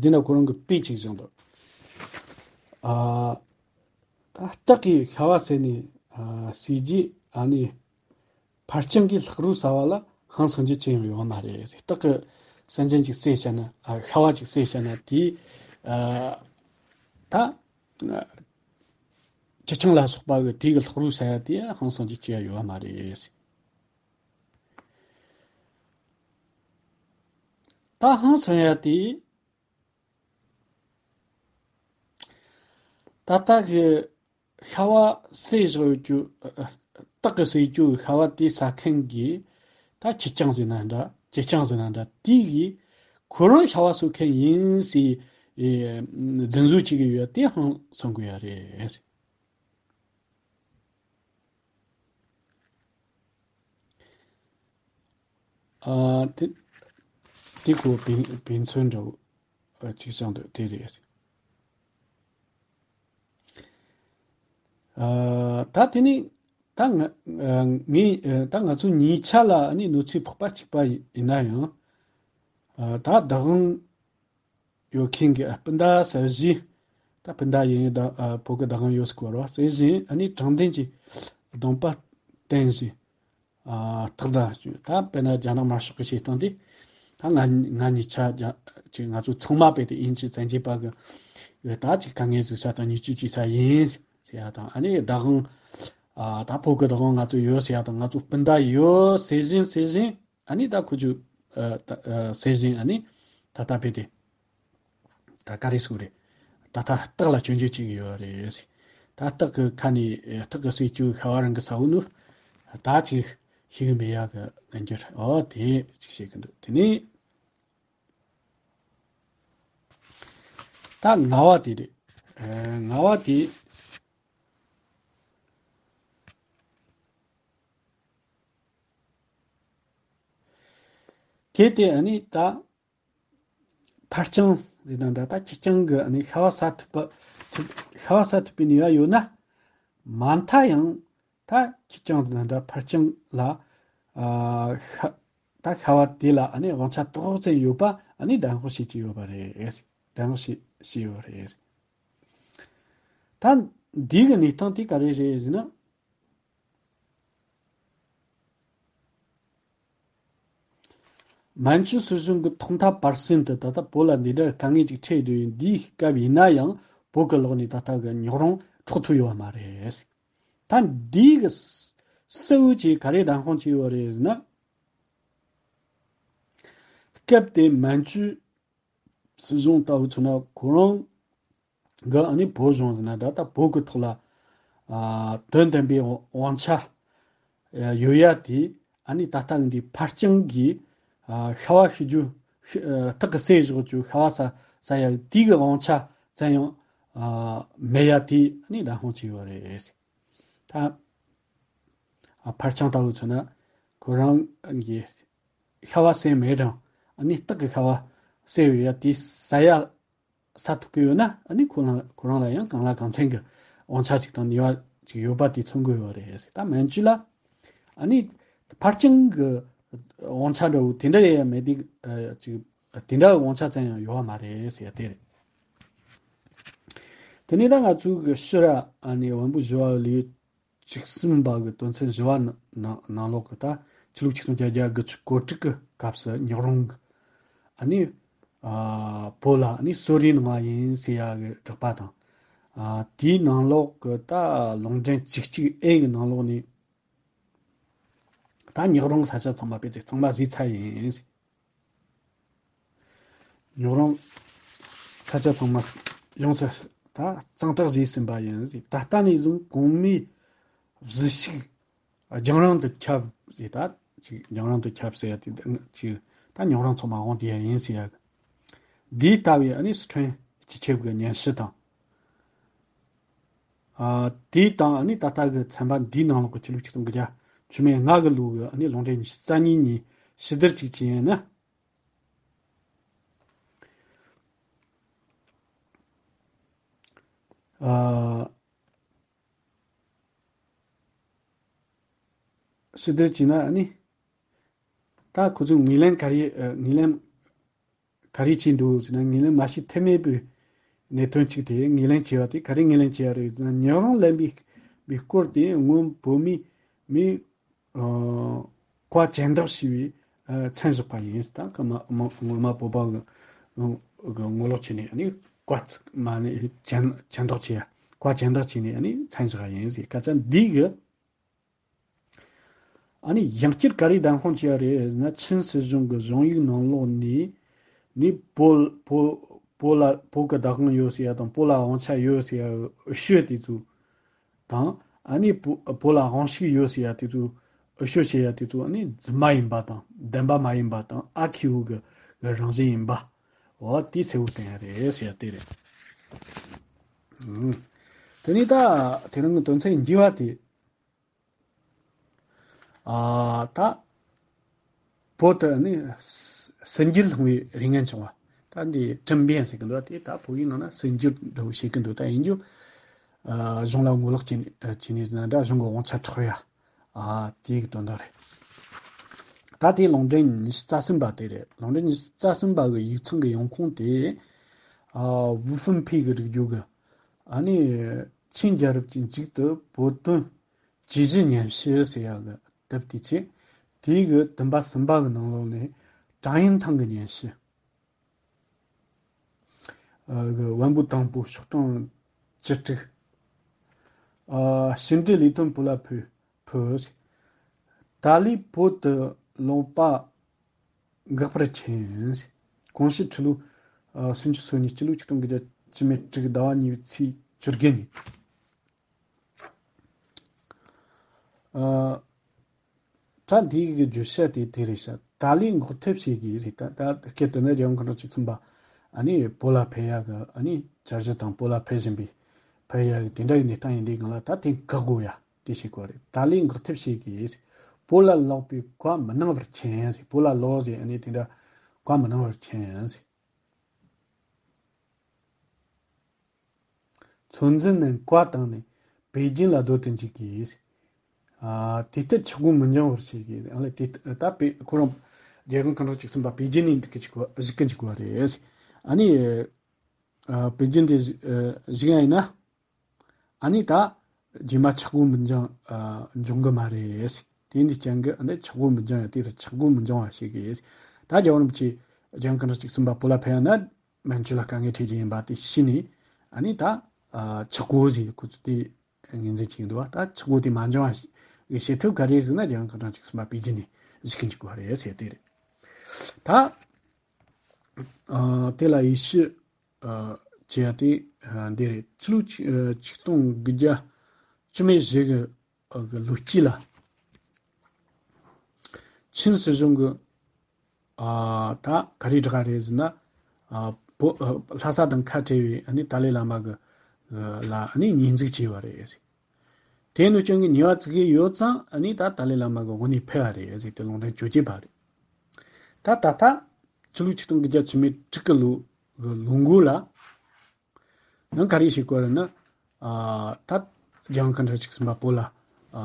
འདི་ན་ཁོ་རང་གི་དཔེ་ཅིག་བཞག་འདུག་ཨ་ད་སྟག་གིས་ཤ་བ་བསད་ནས་ཨ་བསད་རྗེས། ཨ་ནི་ཕར་ཕྱིན་གྱི་ལྷག་རོ་ཟ་བ་ལ་ཧང་སང་རྒྱུ་ཅི་ཡང་ཡོད་མ་རེད། སྟག་གི་སེམས་ཅན་ཅིག་བསད་བཞག་ན། ཨ་ཤ་བ་ཅིག་བསད་བཞག་ན་དེ་ཨ་ད་ཁྱི་སྤྱང་ལ་སོགས་པ་གི་དེ་གི་ལྷག་རོ་ཟ་ཡ་དེ་ཧང་སང་རྒྱུ་ཅི་ཡང་ཡོད་མ་རེད། ད་ཧང་སང་ཡ་དེ། ད་ལྟ་གི་ཤ་བ་བསད་བཞག་ཡོད་རྒྱུ། སྟག་གི་བསད་རྒྱུ་ཤ་བ་དེ་ཟ་མཁན་གྱི་ད་ཁྱི་སྤྱང་ཟེར་ན་འདྲ། ཁྱི་སྤྱང་ཟེར་ན་འདྲ། དེ་གིས་ཁོ་རང་ཤ་བ་གསོད་མཁན་ཡིན་ཟེར་རྫུན་བཟོ་བྱེད་ཀྱི་ཡོད་དེ་ཧང་སང་དགོས་ཡ་རེད། ཨ་དེ་དེ་ཁོ་དཔེ་དཔེ་མཚོན་འདྲ་བོ་ཅིག་བྱུང་འདུག་དེ་རེད། ཨ་ད་དེ་ནི་ད་ང་ངས་ད་ང་ཚོ་གཉིས་ཆ་ལ་ནི་གནོད་འཚེ་ཕོག་པ་གཅིག་པ་ཡིན་ན་ཡང་། ཨ་ད་བདག་དབང་ཡོད་མཁན་གྱི་སྤུན་ཟླ་ཟེར་བཞིན། ད་སྤུན་ཟླ་ཡིན་ད་ཨ་བོད་ཀྱི་བདག་དབང་ཡོད་ཟེར་གོ་རོགས་ཟེར་བཞིན། ཨ་ནི་དྲང་བདེན་གྱི་སྡོམ་པ་བསྟན་བཞིན། ཨ་སྟག་ད་ད་དཔེར་ན་རྒྱ་ནག་དམར་ཤོག་གི་བྱེད་སྟངས་དེ། ད་ང་ང་གཉིས་ཆ་རྒྱ་ཅིག་ང་ཚོ་ཚང་མ་དཔེ་དེ་དབྱིན་ཇི་བཙན་རྒྱལ་པ་གི་ཡོད་ད་ཅིག་དཀའ་ངལ་བཟོ་ས་དང་བརྙས་བཅོས་བྱེད་ས་ཡིན་ཟེར་ཡ་དང་། ཨ་ནི་བདག་དབང་ཨ་ད་བོད་ཀྱི་བདག་དབང་ང་ཚོ་ཡོད་ཟེར་ཡ་དང་། ང་ཚོ་སྤུན་ཟླ་ཡོད་ཟེར་བཞིན་ཟེར་བཞིན། ཨ་ནི་ད་ཁོ་ཚོས་ཨ་ད་ཨ་ཟེར་བཞིན། ཨ་ནི་ད་ལྟ་དཔེ་དེ་ད་ག་རེ་ཟེར་དགོས་རེད། ད་ལྟ་སྟག་ལ་སྐྱོན་བརྗོད་བྱེད་ཀྱི་ཡོད་རེད། ད་སྟག་གི་ཁ་ནས་སྟག་གི་བསད་རྒྱུ་ཤ་བ་རང་གིས་ཟ་འོ་ནོ། ད་ཅིག་ཤེས་གི་མེད་ཡག་གི་རྣམ་འགྱུར་ཨོ་དེ་ཅིག་བཤད་གི་འདུག་དེ་ནས་ད་ང་བ་དེ་རེད། ཨ་ང་བ་དེ། གལ་ཏེ་ཨ་ནི་ད་ཕར་སྤྱང་ཟེར་ན་འདྲ། ད་ཁྱི་སྤྱང་གི་ཨ་ནི་ཤ་བ་ཟ་ཐུབ་པ་ཐུབ་ཤ་བ་ཟ་ཐུབ་པའི་ནུས་པ་ཡོད་ན། མ་མཐའ་ཡང་ད་ཁྱི་སྤྱང་ཟེར་ན་འདྲ། ཕར་སྤྱང་ལ་ཨ་ཤ་ད་ཤ་བ་དེ་ལ་ཨ་ནི་དབང་ཆ་ཏོག་ཙམ་ཡོད་པ་ཨ་ནི་བདག་དབང་བྱེད་ཀྱི་ཡོད་པ་རེད། བདག་དབང་བྱེད་བྱེད་ཡོད་རེད། ད་འདི་གི་གནས་སྟངས་དེ་ག་རེ་རེད་ཟེར་ན། མན་ཇུ་སྲིད་གཞུང་གི་ཐོག་མཐའ་བར་གསུམ་དུ་ད་ལྟ་བོད་ལ་འདི་འདྲ་དཀའ་ངལ་ཅིག་འཕྲད་བསྡད་ཡོད། འདིའི་སྐབས་ཡིན་ན་ཡང་བོད་ཀྱི་ལོགས་ནས་ད་ལྟ་གི་རྙོག་རང་འཕྲོག་ཐུབ་ཡོད་མ་རེད། ད་འདི་གི་ གསལ་བོ་ཅིག་ག་རེ་བདམས་དཔང་བྱས་ཡོད་རེད་ཟེར་ན། སྐབས་དེ་མན་ཇུ་སྲིད་གཞུང་ལྟ་བུ་མཚོན་ན་ཁོ་རང་གི་ཨ་ནི་བོད་གཞུང་ཟེར་ན་འདྲ། ད་བོད་ཀྱི་ཐོག་ལ་ཨ་དོན་དམ་པའི་དབང་ཆ་ཡོད་ཡ་དེ་ཨ་ནི་ད་ལྟ་འདི་ཕར་རྐྱང་གི་ཨ་ཤ་བ་ཤི་རྒྱུ་ཤི་ཨ་སྟག་གི་ཟས་བཞག་རྒྱུ་ཤ་བ་ཟ་ཟ་ཡ་དེ་གི་དབང་ཆ་ཙམ་ཡང་ཨ་མེད་ཡ་དེ་ཨ་ནི་བདམས་དཔང་བྱས་ཡོད་རེད། ད་ཨ་ཕར་རྐྱང་ལྟ་བུ་མཚོན་ན་ཁོ་རང་གི་ཤ་བ་ཟས་མེད་རུང་ཨ་ནི་སྟག་གི་ཤ་བ་ཟས་ཡོད་ཡ་དེ་ཟ་ཡ་ཟ་ཐུབ་ཀྱི་ཡོད་ན་ཨ་ནི་ཁོ་རང་ཁོ་རང་ལ་ཡང་གང་ལ་གང་འཚམ་གྱི་དབང་ཆ་ཅིག་དང་ནུས་པ་ཅིག་ཡོད་པ་དེ་མཚོན་གྱི་ཡོད་རེད་ཟེར། ད་མན་ཇུ་ལ་ཨ་ནི་ཕར་རྐྱང་གི་དབང་ཆ་འདྲ་བོ་དེ་འདྲ་ཡང་མེད་དེ། ཨ་ཅིག་དེ་འདྲ་གི་དབང་ཆ་ཙམ་ཡང་ཡོད་པ་མ་རེད་ཟེར་ཡ་དེ་རེད། དེ་ནས་ད་ང་ཚོའི་གི་ཕྱི་ར་ཨ་ནི་བོན་པོ་བཞི་བ་ལས་བཅུ་གསུམ་པ་གི་དོན་ཚན་བཞི་བ་ནང་ནང་ལོགས་ཀྱི་ད་ཆོས་ལུགས་ཆིག་སྟོང་བརྒྱད་བརྒྱ་དགུ་བཅུ་གོ་དྲུག་གི་སྐབས་སུ་ཉག་རོང་གི་ཨ་ནི་ཨ་བོད་ལ་ཨ་ནི་གསོད་རེས་གནང་བ་ཡིན་ཟེར་ཡ་གི་གྲགས་པ་དང་། ཨ་དེའི་ནང་ལོགས་ཀྱི་ད་ལུང་འདྲེན་བཅུ་གཅིག་ཨེ་གི་ནང་ལོགས་ནས་ད་ཉག་རོང་ས་ཆ་ཚང་མ་དཔེ་དེ་ཚང་མ་ཟོས་ཚར་ཡིན། ཉག་རོང་ས་ཆ་ཚང་མ་ཡོངས་སུ་ད་གཙང་དག་བཟོས་ཟིན་པ་ཡིན་ཟེར། ད་ལྟ་ནས་བཟུང་གོང་མའི་གཟི་བྱུས་རྒྱང་རིང་དུ་ཁྱབ་ཟེར། ད་ཅིག་རྒྱང་རིང་དུ་ཁྱབ་ཟེར་ཡ་དེ་ཅིག་ད་ཉག་རོང་ཚང་མ་འོང་དེ་ཡ་ཡིན་ཟེར་ཡ། འདི་ལྟ་བུའི་ཨ་ནི་སི་ཁྲོན་སྤྱི་ཁྱབ་ཀྱི་སྙན་ཞུ་དང་། ཨ་དེ་དང་ཨ་ནི་ད་ལྟ་གི་ཚན་པ་འདིའི་ནང་ལོགས་ཀྱི་ཆོས་ལུགས་ཆིག་སྟོང་དགུ་བརྒྱ་བཅུ་མེད་ལྔ་གི་ལོ་གི་ཨ་ནི་ལུང་འདྲེན་ཉི་ཤུ་རྩ་གཉིས་ཉིན་ཕྱི་བསྡུར་ཅིག་བྱས་ཡིན་ན། ཨ་ཕྱི་བསྡུར་བྱས་ན་ཨ་ནི་ད་ཁོ་ཚོས་ངོས་ལེན་ག་རེ་ཨ་ངོས་ལེན་ག་རེ་བྱས་འདུག་ཟེར་ན། ངོས་ལེན་མ་བྱེད་ཐབས་མེད་པའི་གནད་དོན་གཅིག་དེ་ངོས་ལེན་བྱས་པ་དེ་ག་རེ་ངོས་ལེན་བྱས་པ་རེད་ཟེར་ན། ཉག་རོང་ལབ་པའི་པའི་སྐོར་དེ་སྔོན་བོད་མིས་མི་ཨ་བཀའ་ཅན་དག་ཞེས་པའི་ཨ་མཚན་བཞག་པ་ཡིན། ད་ཀ་མ་མ་སྔོན་མ་བོད་པ་གི་གི་ངོ་ལོག་བྱས་ནས་ཨ་ནི་བཀའ་མ་ནི་ཅན་ཅན་དག་བྱས་ཡ། བཀའ་ཅན་དག་བྱས་ནས་ཨ་ནི་མཚན་བཞག་པ་ཡིན་ཟེར། སྐད་ཆ་འདི་གི་ཨ་ནི་ཡང་བསྐྱར་ག་རེ་བདམས་དཔང་བྱས་པ་རེད་ཟེར་ན། ཆིན་སྲིད་གཞུང་གི་གཞུང་ཡིག་ནང་ལོགས་ནས་ནི་བོད་བོད་བོད་ལ་བོད་ཀྱི་བདག་དབང་ཡོད་ཟེར་ཡ་དང་བོད་ལ་དབང་ཆ་ཡོད་ཟེར་ཡ་འོས་ཤོས་དེ་ཚོ་དང་། ཨ་ནི་བོད་བོད་ལ་དབང་ཤུགས་ཡོད་ཟེར་ཡ་དེ་ཚོ་འོས་ཤོས་བྱེད་ཡ་དེ་ཚོ་ཨ་ནི་རྫུན་མ་ཡིན་པ་དང་བདེན་པ་མ་ཡིན་པ་དང་ཨ་ཁེ་བོ་གི་གི་རང་བཞིན་ཡིན་པ། འོ་དེ་གསལ་བོ་བསྟན་ཡ་རེད་ཟེར་ཡ་དེ་རེད། ཨང་། དེ་ནས་ད་དེ་རིང་གི་དོན་ཚན་བཞི་བ་དེ། ཨ་ད་བོད་དུ་ནི་སུན་འབྱིན་སློང་བའི་རིགས་ངན་བྱུང་བ། ད་འདི་政变ཟེར་གི་འདུག་དེ་ད་བོད་ཡིག་ནང་ན་སུན་འབྱིན་འདྲ་བོ་བྱེད་གི་འདུག་ད་ཡིན་རྒྱུ་ཨ་གཞུང་ལ་ངོ་ལོག་བྱས་ནས་བྱས་ནས་ཟེར་ན་འདྲ། གཞུང་གི་དབང་ཆ་འཕྲོག་ཡ། ཨ་དེ་གི་དོན་དག་རེད། ད་དེ་ལུང་འདྲེན་ཉི་ཤུ་རྩ་གསུམ་པ་དེ་རེད། ལུང་འདྲེན་ཉི་ཤུ་རྩ་གསུམ་པ་གི་ཡིག་ཚང་གི་ཡོང་ཁུངས་དེ་ཨ་ཝུ་ཧྥུན་ཕེ་གི་རིག་རྒྱུ་གི་ཨ་ནི་ཆིན་རྒྱལ་རབས་ཀྱི་མཇུག་ཏུ་བོད་དོན་ཇུས་གཞི་སྙན་ཞུ་ཟེར་ཡག་གི་དེབ་དེ་བྱས། དེའི་གི་བདུན་པ་གསུམ་པ་གི་ནང་ལོགས་ནས་ཀྲང་ཡིན་ཐང་གི་སྙན་ཞུ། ཨ་གི་བོན་པོ་དང་པོ་ཤོག་གྲངས་བཅུ་དྲུག་ཨ་ཕྱི་འབྲེལ་ལས་དོན་བོད་ལ་ཕུལ་ཕུལ། ཏཱ་ལའི་བོད་དུ་ལོག་པ་འགག་པར་མཁྱེན། གོང་ཞུས་ཁྲི་ལོ་ཨ་སུམ་ཅུ་སོ་གཉིས། སྤྱི་ལོ་ཆིག་སྟོང་དགུ་བརྒྱ་བཅུ་མེད་དྲུག་ཟླ་བ་གཉིས་པའི་ཚེས་བཅུ་དགུ་ཉིན། ཨ་ད་འདི་གི་བརྗོད་བྱ་དེ་དེ་རེད་ཤག་ཏཱ་ལའི་འགོག་ཐབས་བྱེད་དགོས་རེད། ད་ད་སྐད་དེ་ནི་རྒྱལ་ཡོངས་མཁའ་འགྲོ་བཅུ་གསུམ་པ་ཨ་ནི་བོད་ལ་ཕེབས་ཡག་གི་ཨ་ནི་འཆར་གཞི་དང་བོད་ལ་ཕེབས་བཞིན་པའི་ཕེབས་ཡག་གི་དེ་འདྲ་གི་གནས་སྟངས་ཡིན་དུས་སྒང་ལ་ད་དེ་འགག་དགོས་ཡ་དེ་བྱེད་དགོས་རེད། ཏཱ་ལའི་འགོག་ཐབས་བྱེད་དགོས། བོད་ལ་ལོག་པའི་བཀའ་མི་གནང་བར་མཁྱེན་ཟེར། བོད་ལ་ལོག་ཟེར་ཨ་ནི་དེ་འདྲ་བཀའ་མི་གནང་བར་མཁྱེན་ཟེར། ཚོད་འཛིན་ནས་བཀའ་བཏང་ནས་པེ་ཅིན་ལ་སྡོད་དུ་འཇུག་དགོས། ཨ་དེ་ལྟར་ཆག་སྒོ་མི་འབྱུང་བར་བྱེད་དགོས། ཨ་ལས་དེ་ད་པེ་ཁོ་རང་རྒྱལ་ཡོངས་མཁའ་འགྲོ་བཅུ་གསུམ་པ་པེ་ཅིན་ནས་འདུག་གི་འཇུག་གི་འཇུག་པ་རེད། ཨ་ནི་ཨ་པེ་ཅིན་དེ་བཞུགས་ཡ་ཡིན་ན། ཨ་ནི་ད་རྗེས་མ་ཆག་སྒོ་མི་འབྱུང་ཨ་འབྱུང་གི་མ་རེད། དེ་འདི་རྐྱང་གི་ཨ་ནི་ཆག་སྒོ་མི་འབྱུང་ཡ་དེ་ཚོ་ཆག་སྒོ་མི་འབྱུང་བ་ཞིག་གིས་ད་རྒྱལ་བ་རིན་པོ་ཆེ་རྒྱལ་ཡོངས་མཁའ་འགྲོ་བཅུ་གསུམ་པ་བོད་ལ་ཕེབས་ཡ་ན་མན་ཇུ་ལ་དཀའ་ངལ་འཕྲད་ཀྱི་ཡིན་པ་དེ་ཤེས་ནས་ཨ་ནི་ད་ཨ་ཆག་སྒོ་ཟེར་ཁོ་ཚོ་དེ་ངོས་འཛིན་བྱེད་ཀྱི་འདུག་བ། ད་ཆག་སྒོ་དེ་མ་འབྱུང་བ་ཞིག་ གི་བྱེད་ཐབས་ག་རེ་ཟེར་ན། རྒྱལ་ཡོངས་ཁ་གྲངས་བཅུ་གསུམ་པ་དཔེ་རྒྱུན་ནས་གཞི་ཁྱོན་གཅིག་དགོས་པ་རེད་ཟེར་དེ་རེད། ད་ཨ་དེ་ལ་དབྱེ་ཞིབ་ཨ་བྱས་ཏེ། ཨ་འདི་རེད། ཕྱི་ལོ་ཆིག་ཨ་ཆིག་སྟོང་དགུ་བརྒྱ་བཅུ་མེད་བཞི་གི་ཨ་གི་ལོ་དཀྱིལ་ལ་ཆིན་སྲིད་གཞུང་གི་ཨ་ད་ག་རེ་བསྒྲགས་རེད་ཟེར་ན། ཨ་བོ་ཨ་ལྷ་ས་དང་ཁ་བྲལ་བའི་ཨ་ནི་ཏཱ་ལའི་བླ་མ་གི་ཨ་ལ་ཨ་ནི་ཉེས་འཛུགས་བྱས་པ་རེད། དེ་ནས་རྐྱེན་གྱིས་ཉེས་པ་བཙུགས་ཀྱི་ཡོད་ཙང་། ཨ་ནི་ད་ཏཱ་ལའི་བླ་མ་གི་དབུ་ནས་ཕུད་པ་རེད་ཟེར་ཏེ་ལུང་འདྲེན་བཅོ་བརྒྱད་པ་རེད། ད་ད་ལྟ་ཕྱི་ལོ་ཆིག་སྟོང་དགུ་བརྒྱ་བཅུ་མེད་དྲུག་གི་ལོ་གི་ལོ་འགོ་ལ་ཡང་ག་རེ་བྱེད་དགོས་རེད་ན། ཨ་ད་རྒྱལ་ཡོངས་ཁ་གྲངས་བཅུ་གསུམ་པ་བོད་ལ་ཨ་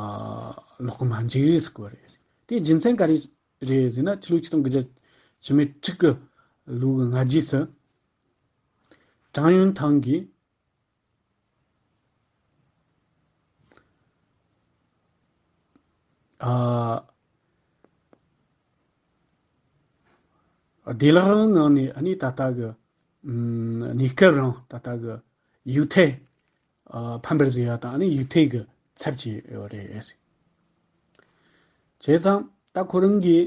ལོག་གི་མ་འཇུག་ཟེར་དགོས་རེད། དེ་རྒྱུ་མཚན་ག་རེ་རེད་ཟེར་ན། ཕྱི་ལོ་ཆིག་སྟོང་དགུ་བརྒྱ་བཅུ་མེད་དྲུག་གི་ལོ་གི་སྔ་རྗེས་སུ་ཀྲང་ཡུན་ཐང་གིས་ཨ་བདེ་བླག་ངང་ནས་ཨ་ནི་ད་ལྟ་གི་ཨམ་གནས་སྐབས་རིང་ད་ལྟ་གི་ཡུ་ཐེ་ཨ་ཕམ་པར་བཟོས་ཡ་དང་། ཨ་ནི་ཡུ་ཐེ་གི་ཚབ་བྱས་ཡོད་རེད། བྱས་ཙང་ད་ཁོ་རང་གིས་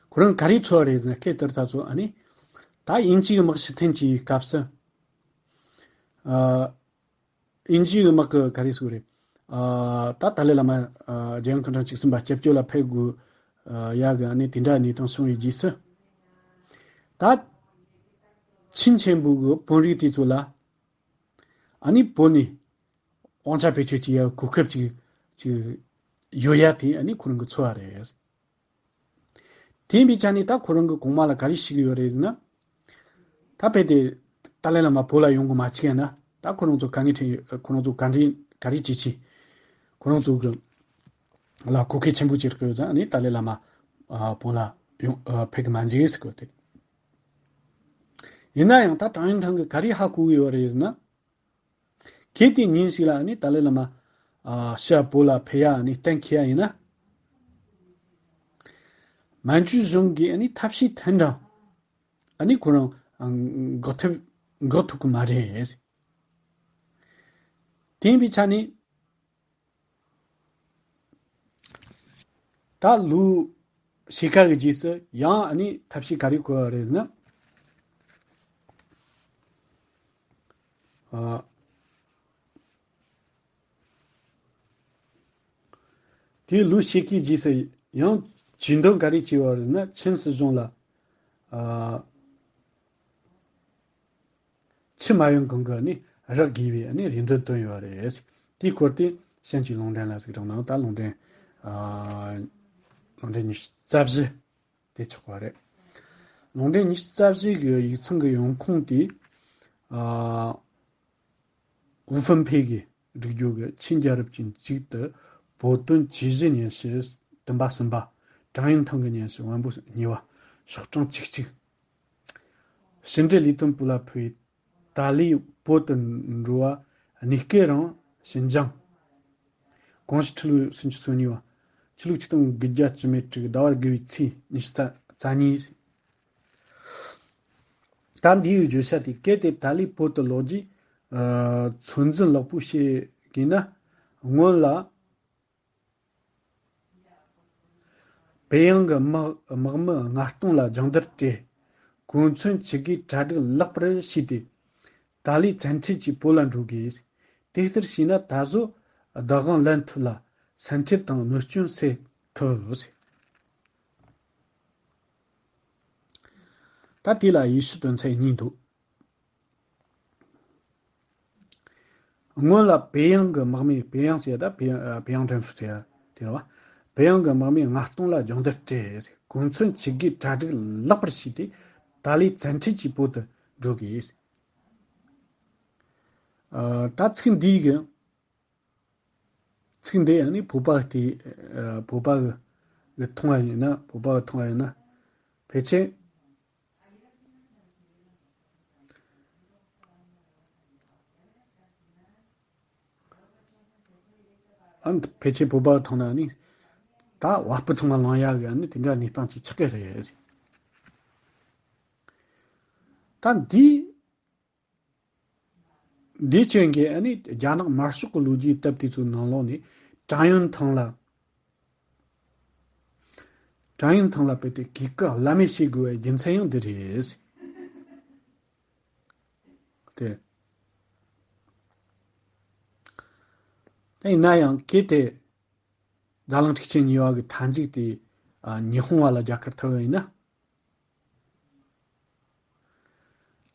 ཁོ་རང་ག་རེ་ཚོར་བ་རེད་ཟེར་ན། སྐབས་དེར་ད་ཚོ་ཨ་ནི་ད་དབྱིན་ཇིའི་དམག་ཕྱི་འཐེན་གྱི་སྐབས་སུ། ཨ་དབྱིན་ཇིའི་དམག་གི་ག་རེ་ཟེར་དགོས་རེད། ཨ་ད་ཏཱ་ལའི་བླ་མ་ཨ་རྒྱལ་ཡོངས་ཁ་གྲངས་བཅུ་གསུམ་པ་སྐྱབས་བཅོལ་ལ་ཕེབས་དགོས་ཨ་ཡ་གི་ཨ་ནི་དེ་འདྲ་གནས་སྟངས་བྱུང་བའི་རྗེས་སུ། ད་ཆིན་ཆེན་པོ་གི་དཔོན་རིགས་དེ་ཚོ་ལ་ཨ་ནི་བོད་ནས་དབང་ཆ་བེད་སྤྱོད་བྱེད་ཡ་གོ་སྐབས་ཅིག་ཅིག་ཡོད་ཡ་དེ་ཨ་ནི་ཁོ་རང་གི་ཚོར་བ་རེད། དེ་ཡིན་པའི་ཆ་ནས་ད་ཁོ་རང་གི་གོང་མ་ལ་ག་རེ་ཞུ་གི་ཡོད་རེད་ཟེར་ན། ད་རྦད་དེ་ཏཱ་ལའི་བླ་མ་བོད་ལ་ཡོང་གི་མ་བཅུག་ཡ་ན། ད་ཁོ་རང་ཚོ་དཀའ་ངལ་འཕྲད་ཡོད། ཁོ་རང་ཚོ་ག་འདྲ་ག་རེ་བྱེད་ཆེད་ཁོ་རང་ཚོ་གི་ལ་གོ་སྐབས་ཆེན་པོ་ཅིག་རག་ཡོད་ཙང་། ཨ་ནི་ཏཱ་ལའི་བླ་མ་ཨ་བོད་ལ་ཡོང་ཨ་ཕེབས་གི་མ་འཇུག་ཟེར་གོ་དེ། ཡིན་ན་ཡང་ད་ཀྲང་ཡུན་ཐང་གིས་ག་རེ་ཧ་གོ་གི་ཡོད་རེད་ཟེར་ན། གལ་ཏེ་ཉིན་ཞིག་ལ་ཨ་ནི་ཏཱ་ལའི་བླ་མ་ཨ་ཕྱིར་བོད་ལ་ཕེབས་ཡ་ཨ་ནི་གཏན་འཁེལ་ཡ་ཡིན་ན། མན་ཇུ་གཞུང་གིས་ཨ་ནི་ཐབས་ཤེས་མཐུན་སྦྱོར་ཨ་ནི་ཁོ་རང་ཨ་འགོག་ཐབས་འགོག་ཐུབ་ཀྱི་མ་རེད། དེ་ཡིན་པའི་ཆ་ནས། ད་ལོ་ཕྱེད་ཀ་གི་རྗེས་སུ་ཡང་ཨ་ནི་ཐབས་ཤེས་ག་རེ་བཀོལ་བ་རེད་ཟེར་ན། ཨ། དེའི་ལོ་ཕྱེད་ཀའི་རྗེས་སུ་ཡང་ཇུས་འདོན་ག་རེ་བྱས་པ་རེད་ན། ཆིན་སྲིད་གཞུང་ལ། ཨ། ཆུ་མ་ཡོང་གོང་གི་ནི་རག་དགོས་པའི་ནི་རེ་འདུན་བཏོན་ཡོད་རེད། དེའི་སྐོར་དེ་གཤམ་གྱི་ལུང་འདྲེན་ལ་གཟིགས་རོགས་གནང་། ད་ལུང་འདྲེན། ཨ། ལུང་འདྲེན་ཉི་ཤུ་རྩ་བཞི་དེ་ཆགས་པ་རེད། ལུང་འདྲེན་ཉི་ཤུ་རྩ་བཞི་གི་ཡིག་ཚང་གི་ཡོང་ཁུངས་དེ། ཨ། ཝུ་ཧྥུན་ཕེ་གིས་བསྒྲིགས་རྒྱུ་གི་ཆིན་རྒྱལ་རབས་ཀྱི་མཇུག་ཏུ་བོད་དོན་ཇུས་གཞི་སྙན་ཞུ་བདུན་པ་གསུམ་པ། ཀྲང་ཡུན་ཐང་གི་སྙན་ཞུ་དབང་པོ་གཉིས་པ། ཤོག་གྲངས་བཅུ་གཅིག། ཕྱི་འབྲེལ་ལས་དོན་པུའུ་ལ་ཕུལ་བའི་ཏཱ་ལའི་བོད་དུ་འགྲོ་བ་གནས་སྐབས་རིང་ཞིན་ཅང་། གོང་ཞུས་ཁྲི་ལོ་སུམ་ཅུ་སོ་གཉིས་པ། ཕྱི་ལོ་ཆིག་སྟོང་དགུ་བརྒྱ་བཅུ་མེད་དྲུག་ཟླ་བ་དགུ་པའི་ཚེས་ཉི་ཤུ་རྩ་གཉིས། ད་འདིའི་བརྗོད་བྱ་དེ། གལ་ཏེ་ཏཱ་ལའི་བོད་དུ་ལོག་རྒྱུའི་ཨ་ཚོད་འཛིན་ལེགས་པོ་བྱེད་དགོས་ན། སྔོན་ལ་པེ་ཡང་གི་དམག་དམག་མི་ལྔ་སྟོང་ལ་སྦྱོང་བརྡར་སྤྲད། གོ་མཚོན་ཇི་དགོས་གྲ་སྒྲིག་ལེགས་པར་བྱས་ཏེ། ཏཱ་ལའི་བཙན་ཁྲིད་ཀྱིས་བོད་ལ་འགྲོ་དགོས། དེ་ལྟར་བྱས་ན་ད་གཟོད་བདག་དབང་ལེན་ཐུབ་ལ། སེམས་ཁྲལ་དང་གནོད་སྐྱོན་སེལ་ཐུབ་ཟེར། ད་དེ་ལ་དབྱེ་ཞིབ་དོན་ཚན་གཉིས་འདུག། སྔོན་ལ་པེ་ཡང་གི་དམག་མིས། པེ་ཡང་ཟེར་ཡ་ད་པེ་ཡང་པེ་ཡང་ཀྲན་ཧྥུ་ཟེར་ཡ་དེ་རེད་བ། པེ་ཡང་གི་དམག་མི་ལྔ་སྟོང་ལ་སྦྱོང་བརྡར་སྤྲད། གོ་མཚོན་ཇི་དགོས་གྲ་སྒྲིག་ལེགས་པར་བྱས་ཏེ། ཏཱ་ལའི་བཙན་ཁྲིད་ཀྱིས་བོད་དུ་འགྲོ་དགོས། ཨ། ད་ཚིག་འདིའི་གི། ཚིག་འདི་ཡང་ནི་བོད་པ་དེ། ཨ། བོད་པ་གི་གི་མཐོང་བ་ཡིན་ན། བོད་པ་གི་མཐོང་བ་ཡིན་ན། ཕལ་ཆེར། ཨ། ཕལ་ཆེར་བོད་པ་གི་མཐོང་ན་ནི། ད་བ་སྤུ་ཐང་ལ་ལངས་ཡག་གི་ནི་དེ་འདྲ་གནས་སྟངས་ཅིག་ཆགས་ཀྱི་རེད། ད་འདི། འདི་ཅན་གྱི་ཨ་ནི་རྒྱ་ནག་དམར་ཤོག་གི་ལོ་རྒྱུས་དེབ་དེ་ཚོའི་ནང་ལོགས་ནས་ཀྲང་ཡོན་ཐང་ལ། ཀྲང་ཡོན་ཐང་ལ་དཔེ་དེ་གུས་བཀུར་བླ་མེད་བྱེད་དགོས་པའི་རྒྱུ་མཚན་ཡང་འདི་རེད། དེ། དེ་ཡིན་ན་ཡང་གལ་ཏེ། ཛ་དྲག་ཆེན་གཉིས་པ་གི་མཐའ་མཇུག་དེ། ཨ། ཉི་ཧོང་བ་ལ་རྒྱ་སྐྱོར་ཐུབ་པ་ཡིན་ན།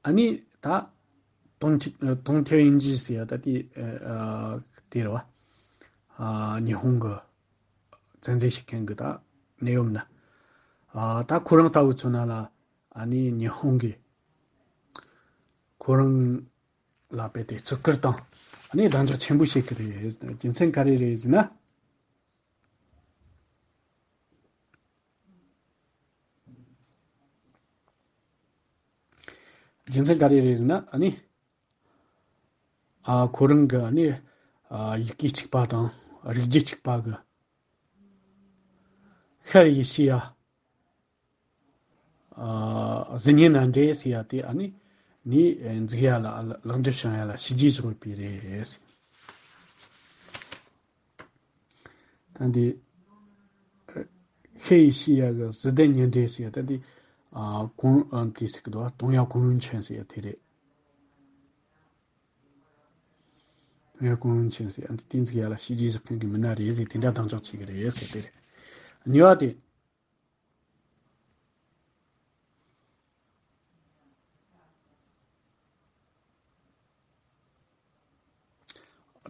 ཨ་ནི་ད། ཏུང་ཏུང་ཐའེ་ཝན་ཇི་ཟེར་ཡ་ད་དེ། ཨ། དེ་རེད་བ། ཨ། ཉི་ཧོང་གི་བཙན་འཛུལ་བྱེད་མཁན་གི་ད་གནད་ཡོད་ན། ཨ། ད་ཁོ་རང་ལྟ་བུ་མཚོན་ན་ལ། ཨ་ནི་ཉི་ཧོང་གི་ཁོ་རང་ལ་དཔེ་དེ་བརྩི་བཀུར་དང་། ཨ་ནི་གདེང་འཇོག་ཆེན་པོ་བྱེད་ཀྱི་རེད། རྒྱུ་མཚན་ག་རེ་རེད་ཟེར་ན། རྒྱུ་མཚན་ག་རེ་རེད་ཟེར་ན། ཨ་ནི། ཨ། ཁོ་རང་གི་ཨ་ནི། ཨ། ཡི་གེ་གཅིག་པ་དང་རིག་རྒྱུད་གཅིག་པ་གི་ཤར་ཨེ་ཤི་ཡ། ཨ། གཟི་ཉི་མནའ་འབྲེལ་ཟེར་ཡ་དེ་ཨ་ནི་ནི་འཛུགས་ཡ་ལ། ལེགས་འགྲུབ་བྱུང་ཡ་ལ་བྱས་རྗེས་བཞག་པ་རེད། ད་འདི། ཤར་ཨེ་ཤི་ཡ་གི་གཟི་ལྡན་མནའ་འབྲེལ་ཟེར་ཡ་ད་འདི། ཨ། གོང་། ཨ། དེ་ཟེར་གི་འདུག་ཏུང་ཡ་གུང་ཝུན་ཆོན་ཟེར་ཡ་དེ་རེད། ཏུང་ཡ་གུང་ཝུན་ཆོན་ཟེར་ཡ་འདི་བསྟན་འཛིན་ཡ་ལ་བྱས་རྗེས་བཞག་མཁན་གྱི་མི་སྣ་རེད་ཟེར། དེ་འདྲ་གདེང་འཇོག་བྱེད་ཀྱི་རེད་ཟེར་དེ་རེད། གཉིས་པ་དེ།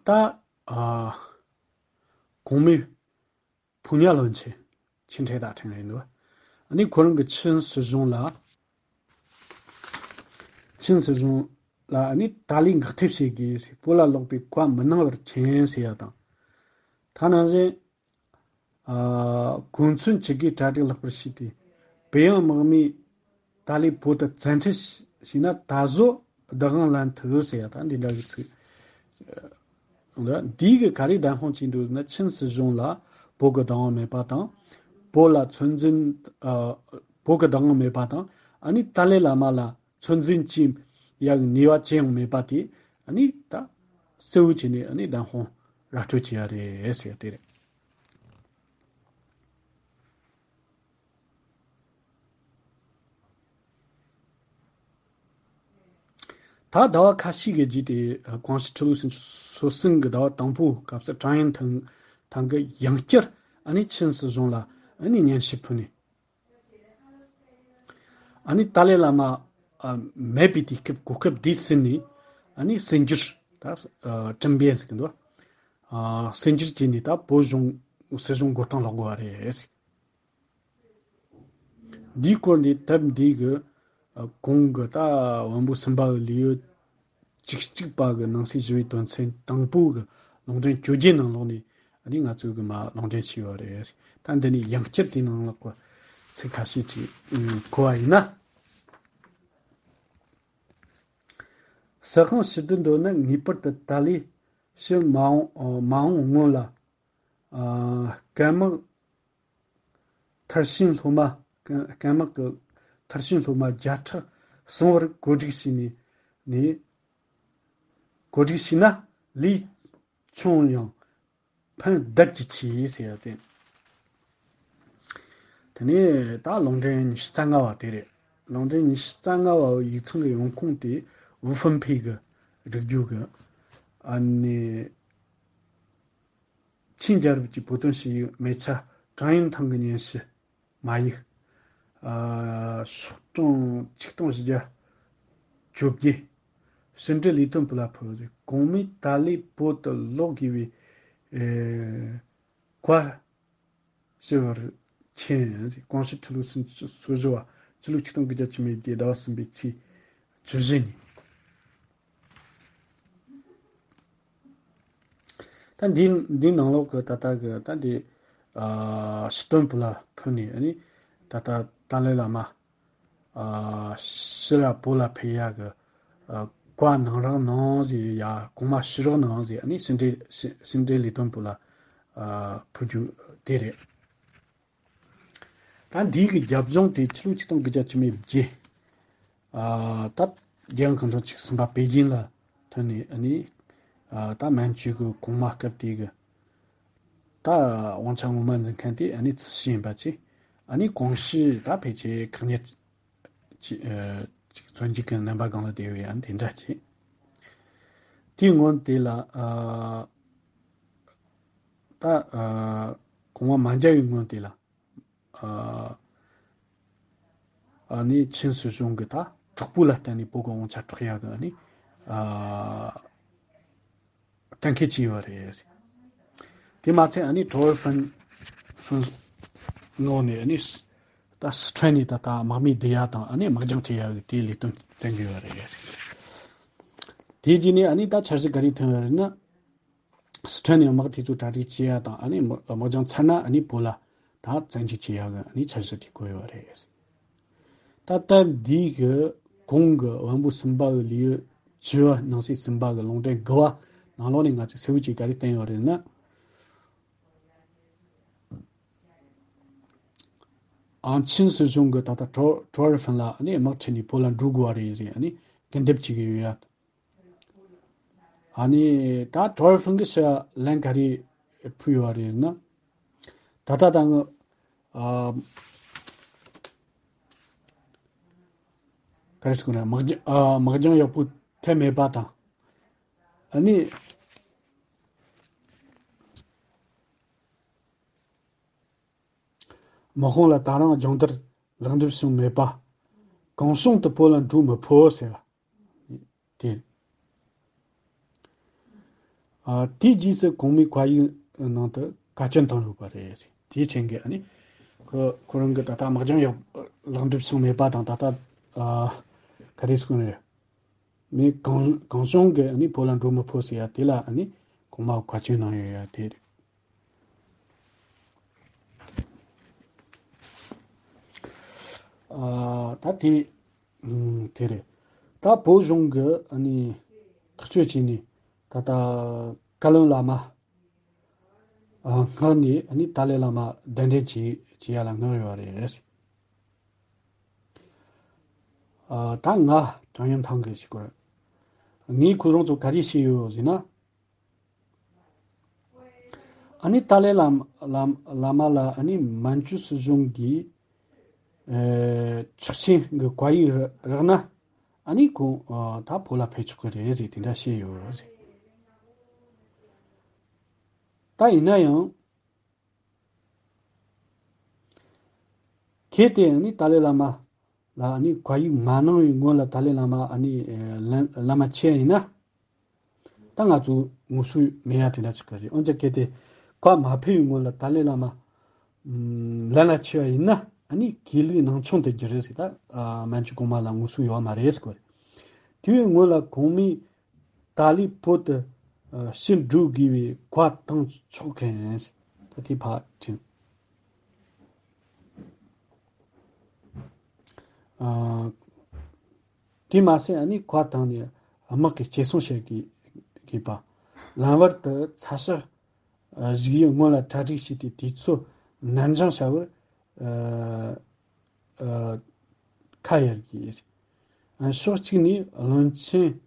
ད། ཨ། གོང་མའི་ཕུ་ཉ་བློན་ཆེན་ཆིན་ཁྲེ་ཏ་ཁྲེན་ཡིན་འདུག་ཨ་ནི་ཁོ་རང་གི་ཆིན་སྲིད་གཞུང་ལ། ཆིན་སྲིད་གཞུང་ལ་ཨ་ནི་ཏཱ་ལའི་འགག་ཐབས་བྱེད་དགོས་ཟེར། བོད་ལ་ལོག་པའི་བཀའ་མི་གནང་བར་མཁྱེན་ཟེར་ཡ་དང་། ད་ནང་བཞིན། ཨ། གོ་མཚོན་ཅི་དགོས་གྲ་སྒྲིག་ལྷག་པར་བྱས་ཏེ། བོད་ཡང་དམག་མིས་ཏཱ་ལའི་བོད་དུ་བཙན་ཁྲིད་བྱས་ན་ད་གཟོད་བདག་དབང་ལེན་ཐུབ་ཟེར་ཡ་ད་འདི་འདྲ་གི་ཚིག་འདིས་ག་རེ་བདེན་དཔང་བྱས་འདུག་ཟེར་ན། ཆིན་སྲིད་གཞུང་ལ་བོད་ཀྱི་བདག་དབང་མེད་པ་དང་། བོད་ལ་ཚོད་འཛིན། ཨ། བོད་ཀྱི་བདག་དབང་མེད་པ་དང་། ཨ་ནི་ཏཱ་ལའི་བླ་མ་ལ་ཚོད་འཛིན་བྱེད་ཡག་ནུས་པ་ཅི་ཡང་མེད་པ་དེ། ཨ་ནི་ད་གསལ་བོ་བྱས་ནས་ཨ་ནི་བདེན་དཔང་ར་སྤྲོད་བྱས་ཡ་རེད་ཟེར་ཡ་དེ་རེད། ད་ཟླ་བ་ཁ་ཤས་ཀྱི་རྗེས་ཏེ། ཀོང་ཞི་ཁྲི་ལོ་སུམ་ཅུ་སོ་གསུམ་གྱི་ཟླ་བ་དང་པོའི་སྐབས་སུ་ཀྲང་ཡོན་ཐང་ཐང་གིས་ཡང་བསྐྱར་ཨ་ནི་ཆིན་སྲིད་གཞུང་ལ་ཨ་ནི་སྙན་ཞུ་ཕུལ་ནས། ཨ་ནི་ཏཱ་ལའི་བླ་མ། ཨ། མེད་པའི་དུས་སྐབས་གོ་སྐབས་འདི་ཟིན་ནས། ཨ་ནི་གསར་འགྱུར་ད། ཨ། ཀྲིན་བེན་ཟེར་གི་འདུག་ཨ། གསར་འགྱུར་བྱས་ནས་ད་བོད་གཞུང་སྲིད་གཞུང་མགོ་རྟིང་སློག་དགོས་པ་རེད། འདིའི་སྐོར་འདི་དེབ་འདི་གི། ཨ། གོང་གི་ད་དབོན་པོ་གསུམ་པ་གི་ལེའུ་བཅུ་གཅིག་པ་གི་ནང་གསེས་བཞི་པའི་དོན་ཚན་དང་པོ་གི་ལུང་འདྲེན་བཅོ་བརྒྱད་ནང་ལོགས་ནས། ཨ་ནི་ང་ཚོས་གི་མར་ལུང་འདྲེན་བྱས་ཡོད་རེད། ད་འདི་ནས་ཡང་བསྐྱར་དེའི་ནང་ལོགས་གི་ཚིག་ཁ་ཤས་ཅིག་གོ་བ་ཡིན་ན། སྲིད་དབང་ཞུ་འདོད་འདོད་ན་ངེས་པར་དུ་ཏཱ་ལའི་ཕྱིར་མ་འོང་། མ་འོངས་སྔོན་ལ། ཨ། སྐམ་དམག་མཐར་ཕྱིན་སློབ་མ། སྐམ་དམག་གི་མཐར་ཕྱིན་སློབ་མ་བརྒྱ་ཕྲག་གསུམ་བར་བཀོད་སྒྲིག་བྱས་ནས། ནས་བཀོད་སྒྲིག་བྱས་ན་ལས་ཆུང་ཡང་ཕན་རྦད་ཀྱིས་ཆེ་ཟེར་ཡ་དེ། དེ་ནས་ད་ལུང་འདྲེན་ཉི་ཤུ་རྩ་ལྔ་བ་དེ་རེད། ལུང་འདྲེན་ཉི་ཤུ་རྩ་ལྔ་བ་ཡིག་ཚང་གི་ཡོང་ཁུངས་དེ་ཝུ་ཧྥུན་ཕེ་གི་སྒྲིག་རྒྱུ་གི། ཨ་ནི་ཆིན་རྒྱལ་རབས་ཀྱི་བོད་དོན་ཞུ་ཡིག་མེ་ཆ་ཀྲང་ཡོན་ཐང་གི་སྙན་ཞུ། མ་ཡིག་ཨ། ཤོག་གྲངས་ཆིག་སྟོང་བཞི་བརྒྱ་བཅོ་བརྒྱད། ཕྱི་འབྲེལ་ལས་དོན་པུའུ་ལ་ཕུལ་ཟིག་གོང་མས་ཏཱ་ལའི་བོད་དུ་ལོག་དགོས་པའི། ཨེ། བཀའ་ཞུ་བར་མཁྱེན། ཀོང་ཞི་ཁྲི་ལོ་སུམ་ཅུ་སོ་བཞི་བ། ཕྱི་ལོ་ཆིག་སྟོང་དགུ་བརྒྱ་བཅུ་མེད་བརྒྱད་ཟླ་བ་གསུམ་པའི་ཚེས་བཅུ་བཞི་ཉིན། ད་འདི་འདི་ནང་ལོགས་ཀྱི་ད་ལྟ་གི་ད་འདི། ཨ། ཕྱི་དོན་པུའུ་ལ་ཕུལ་ནས། ཨ་ནི་ད་ལྟ་ཏཱ་ལའི་བླ་མ། ཨ། ཕྱིར་བོད་ལ་ཕེབས་ཡག་གི། ཨ། བཀའ་གནང་རོགས་གནང་ཟེར་ཡ། གོང་མ་ཞུ་རོགས་གནང་ཟེར། ཨ་ནི་ཕྱི་འབྲེལ་ཕྱི་ཕྱི་འབྲེལ་ལས་དོན་པུའུ་ལ། ཨ། ཕུལ་རྒྱུ་དེ་རེད། ད་འདི་གི་རྒྱབ་ལྗོངས་དེ་ཕྱི་ལོ་ཆིག་སྟོང་དགུ་བརྒྱ་བཅུ་མེད་བརྒྱད། ཨ། ད་རྒྱལ་ཡོངས་གུང་ཁྲན་ཆིག་གསུམ་པ་པེ་ཅིན་ལ། ཐོན་ནས་ཨ་ནི་ཨ་ད་མན་ཇུ་གི་གོང་མ་སྐབས་དེ་གི་ད་དབང་ཆ་ངོ་མ་འཛིན་མཁན་དེ་ཨ་ནི་ཙི་ཤི་ཡིན་པ་བཅས། ཨ་ནི་གོང་ཞུས་ད་ཕལ་ཆེར་ཁག་གཉེར་ཅིག་ཨ་ཅིག་བཙོན་འཇུག་གི་རྣམ་པ་སྒང་ལ་བསྡད་ཡོད། ཨ་ནི་དེ་འདྲ་བྱས། དེའི་སྔོན་དེ་ལ་ཨ་ད་ཨ་གོང་མ་མ་མཇལ་བའི་སྔོན་དེ་ལ། ཨ་ཨ་ནི་ཆིན་སྲིད་གཞུང་གི་ད་གྲོགས་པོ་ལ་བརྟེན་ནས་བོད་ཀྱི་དབང་ཆ་འཕྲོག་ཡག་གི་ཨ་ནི་ཨ་གཏན་འཁེལ་བྱས་ཡོད་རེད། དེ་མ་ཚད་ཨ་ནི་ཀྲོ་ཝེ་ཧྥུན་ཧྥུན་ངོས་ནས་ཨ་ནི་ད་སི་ཁྲོན་ནས་ད་ལྟ་དམག་མི་བསྡུ་ཡག་དང་ཨ་ནི་དམག་སྦྱོང་བྱེད་ཡག་གི་དེའི་ལས་དོན་བཙན་གྱི་ཡོད་རེད། དེ་རྗེས་ནས་ཨ་ནི་ད་འཆར་གཞི་ག་རེ་ཐོན་ཡོད་རེད་ན། སི་ཁྲོན་ནས་དམག་དེ་ཚོ་གྲ་སྒྲིག་བྱེད་ཡ་དང་ཨ་ནི་དམག་དམག་སྦྱོང་ཚར་ན་ཨ་ནི་བོད་ལ་ད་བཙན་འཇུག་བྱེད་ཡ་གི་ཨ་ནི་འཆར་གཞི་དེ་བཀོད་ཡོད་རེད། ད་ལྟ་འདི་གི་གོང་གི་དབང་པོ་གསུམ་པ་གི་ལེའུ་བཅུ་པ་ནང་གསེས་གསུམ་པ་གི་ལུང་འདྲེན་དགུ་པ་ནང་ལོགས་ནས་ང་ཚོས་གསལ་བོ་ཅིག་ག་རེ་བསྟན་ཡོད་རེད་ན། ཨང་ཆིན་སྲིད་གཞུང་གི་ད་ལྟ་ཀྲོ་ཀྲོ་ཝེ་ཧྥུན་ལ་ཨ་ནི་དམག་ཁྲིད་ནས་བོད་ལ་འགྲོ་དགོས་པ་རེད་ཟེར་ཨ་ནི་སྐུལ་འདེབས་བྱེད་ཀྱི་ཡོད་ཡ། ཨ་ནི་ད་ཀྲོ་ཝེ་ཧྥུན་གྱིས་ཞུ་ལན་ག་རེ་ཕུལ་ཡོད་རེད་ན། ད་ལྟ་ད་ང་ཨ་ག་རེ་ཟེར་དགོས་རེད། དམག་རྒྱང་ཨ་དམག་རྒྱང་ཡག་པོ་ཐེབས་མེད་པ་དང་། ཨ་ནི་དམག་དཔུང་ལ་ད་རུང་སྦྱོང་བརྡར་ལེགས་འགྲུབ་བྱུང་མེད་པ། གང་བྱུང་དུ་བོད་ལ་འགྲོ་མི་ཕོད་ཟེར་བ། དེ། ཨ་དེའི་རྗེས་སུ་གོང་མའི་བཀའ་ཡིག་ནང་དུ་བཀའ་བཀྱོན་བཏང་ཡོད་པ་རེད། དེའི་རྐྱེན་གྱིས་ཨ་ནི་ཁོ་ཁོ་རང་གི་ད་ལྟ་དམག་སྦྱོང་ཡག་ལེགས་འགྲུབ་བྱུང་མེད་པ་དང་། ད་ལྟ་ཨ་ག་རེ་ཟེར་དགོས་རེད། ནས་གང་གང་བྱུང་གི་ཨ་ནི་བོད་ལ་འགྲོ་མི་ཕོད་ཟེར་ཡ་དེ་ལ་ཨ་ནི་གོང་མ་བཀའ་བཀྱོན་གནང་ཡོད་ཡ་དེ་རེད། ཨ་ད་དེ་ཨུམ་དེ་རེད། ད་བོད་གཞུང་གི་ཨ་ནི་ཐག་གཅོད་བྱས་ནས་ད་ལྟ་བཀའ་བློན་བླ་མ་ཨ་མངགས་ནས་ཨ་ནི་ཏཱ་ལའི་བླ་མ་གདན་འདྲེན་བྱས་བྱེད་ཡ་ལ་མངགས་ཡོད་རེད། ཨ་ད་ང་ཀྲང་ཡོན་ཐང་གིས་ཞུ་དགོས་རེད། ངས་ཁོ་རང་ཚོ་ག་རེ་བཤད་ཡོད་ཟེར་ན། ཨ་ནི་ཏཱ་ལའི་བླ་མ་བླ་མ་ལ་ཨ་ནི་མན་ཇུ་སྲིད་གཞུང་གིས་ཨེ་ཆོག་མཆན་གྱི་བཀའ་ཡིག་རག་ན་ཨ་ནི་ཁོང་ཨ་ད་བོད་ལ་ཕེབས་ཆོག་གི་རེད་ཟེར་དེ་འདྲ་བཤད་ཡོད་རེད། ད་ཡིན་ན་ཡང་། གལ་ཏེ་ཨ་ནི་ཏཱ་ལའི་བླ་མ་ལ་ཨ་ནི་བཀའ་ཡིག་མ་གནང་བའི་སྔོན་ལ་ཏཱ་ལའི་བླ་མ་ཨ་ནི་ཨེ་ལམ་ལམ་མ་ཆས་ཡིན་ན། ད་ང་ཚོ་ངོ་སོ་མེད་ཡ་དེ་འདྲ་ཆགས་ཀྱི་རེད། འོན་ཀྱང་གལ་ཏེ་བཀའ་མ་ཕེབས་པའི་སྔོན་ལ་ཏཱ་ལའི་བླ་མ་ལམ་ལ་ཆས་པ་ཡིན་ན་ཨ་ནི་གུས་ལུགས་ནང་ཆུང་དུ་འགྱུར་རེད་ཟེར། ད་ཨ་མན་ཇུ་གོང་མ་ལ་ངོ་སོ་ཡོད་མ་རེད་ཟེར་གོ་རེད། དེ་བས་སྔོན་ལ་གོང་མས་ཏཱ་ལའི་བོད་དུ་ཕྱིར་འགྲོ་དགོས་པའི་བཀའ་བཏང་ཆོག་མཁན་ད་དེ་ཕར་དྲན། ཨ་དེ་མ་ཟད་ཨ་ནི་བཀའ་བཏང་ནས་དམག་གི་གཅེས་སྲུང་བྱེད་དགོས་དགོས་པ། ལམ་བར་དུ་ཚ་ཤག་ཨ་བཞུགས་ཡུལ་སྔོན་ལ་གྲ་སྒྲིག་བྱས་ཏེ་དུས་ཚོད་ནར་འགྱངས་བྱ་བར་ཨ་ཨ་ཁ་གཡར་དགོས། ཨ་ཕྱོགས་གཅིག་ནས་བློན་ཆེན་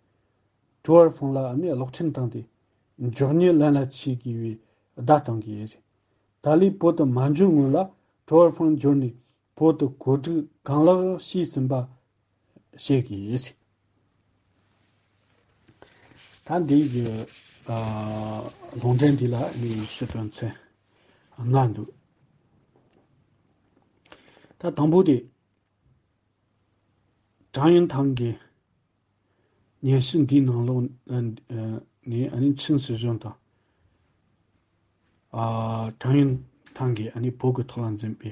ཀྲོ་ཝར་ཧྥུང་ལ་ནི་གློག་འཕྲིན་བཏང་སྟེ་མགྱོགས་མྱུར་ལམ་ལ་ཆས་དགོས་པའི་བརྡ་གཏོང་དགོས། ཏཱ་ལའི་བོད་དུ་མ་འབྱོར་སྔོན་ལ་ཀྲོ་ཝར་ཧྥུང་འབྱོར་ནས་བོད་དུ་གོ་སྒྲིག་གང་ལེགས་བྱས་ཟིན་པ་ཤེས་དགོས། ད་འདི་གི་ཨ་ལུང་འདྲེན་འདི་ལ་ནི་ཞུ་དོན་ཚན་ལྔ་འདུག་ད་དང་པོ་དེ། ཀྲང་ཡོན་ཐང་གི་སྙན་ཞུ་འདིའི་ནང་ལོགས་ནས་ཨ་ནི་ཆིན་སྲིད་གཞུང་དང་ཨ་ཀྲང་ཡོན་ཐང་གིས་ཨ་ནི་བོད་ཀྱི་ཐོག་ལ་འཛིན་པའི་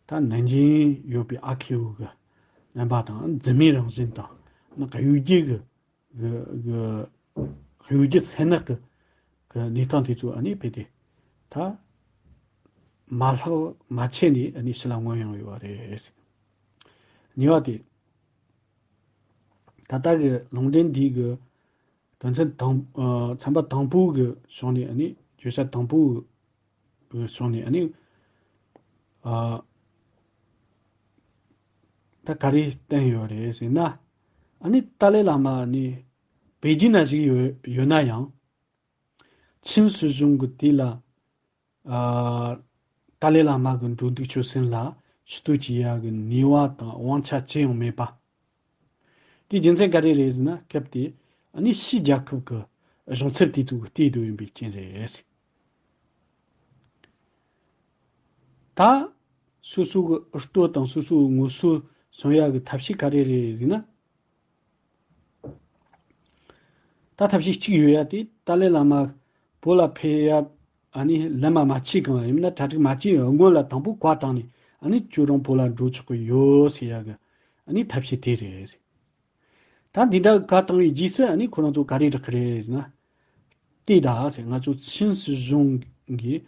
ད་ནན་ཅིང་ཡོད་པའི་ཨ་ཁེ་བོ་གི་རྣམ་པ་དང་འཛིན་མའི་རང་བཞིན་དང་ནི་གཡོ་སྒྱུ་གི་གི་གི་གཡོ་སྒྱུ་སེར་ནག་གི་གི་གནས་སྟངས་དེ་ཚོ་ཨ་ནི་རྦད་དེ་ད་མ་ལྷག་མ་ཆད་ནས་ཨ་ནི་ཕྱི་ལ་མངོན་ཡོང་ཡོད་པ་རེད། གཉིས་པ་དེ། ད་ལྟ་གི་ལུང་འདྲེན་འདིའི་གི་དོན་ཚན་དང་ཨ་ཚན་པ་དང་པོ་གི་ཕྱོགས་ནས་ཨ་ནི་བརྗོད་བྱ་དང་པོ་གི་ཕྱོགས་ནས་ཨ་ནི་ཨ་ད་ག་རེ་བསྟན་ཡོད་རེད་ཟེར་ན། ཨ་ནི་ཏཱ་ལའི་བླ་མ་ནི་ པེ་ཅིན་ན་བཞུགས་ཡོད་ཡོད་ན་ཡང་། ཆིན་སྲིད་གཞུང་གི་དེ་ལ་ཨ་ཏཱ་ལའི་བླ་མ་གི་འགྲོ་འདུག་སྤྱོད་གསུམ་ལ་ཕྱི་གཏོད་བྱེད་ཡ་གི་ནུས་པ་དང་དབང་ཆ་ཅི་ཡང་མེད་པ། དེའི་རྒྱུ་མཚན་ག་རེ་རེད་ཟེར་ན། སྐབས་དེ་ཨ་ནི་ཕྱིའི་རྒྱལ་ཁབ་ཀྱི་གཞུང་ཚབ་དེ་ཚོ་གིས་བལྟས་སྡོད་ཡིན་པའི་རྐྱེན་རེད། ད་སོ་སོ་གི་ཨུ་ལྟོ་དང་སོ་སོ་གི་ངོ་སོ་མཚོན་ཡ་གི་ཐབས་ཤེས་ག་རེ་རེད་ཟེར་ན། ད་ཐབས་ཤེས་གཅིག་ཡོད་ཡ་དེ། ཏཱ་ལའི་བླ་མ་བོད་ལ་ཕེབས་ཡ་ཨ་ནི་ལམ་མ་མ་ཆས་གོང་ཡིན་ན་གྲ་སྒྲིག་མ་བྱས་སྔོན་ལ་དང་པོ་བཀའ་བཏང་ནས་ཨ་ནི་ཁྱོད་རང་བོད་ལ་འགྲོ་ཆོག་གི་ཡོད་ཟེར་ཡ་གི་ཨ་ནི་ཐབས་ཤེས་དེ་རེད། ད་འདི་འདྲ་བཀའ་བཏང་བའི་རྗེས་སུ་ཨ་ནི་ཁོ་རང་ཚོ་ག་རེ་རག་གི་རེད་ཟེར་ན། དེ་ད་ཟེར། ང་ཚོ་ཆིན་སྲིད་གཞུང་གིས་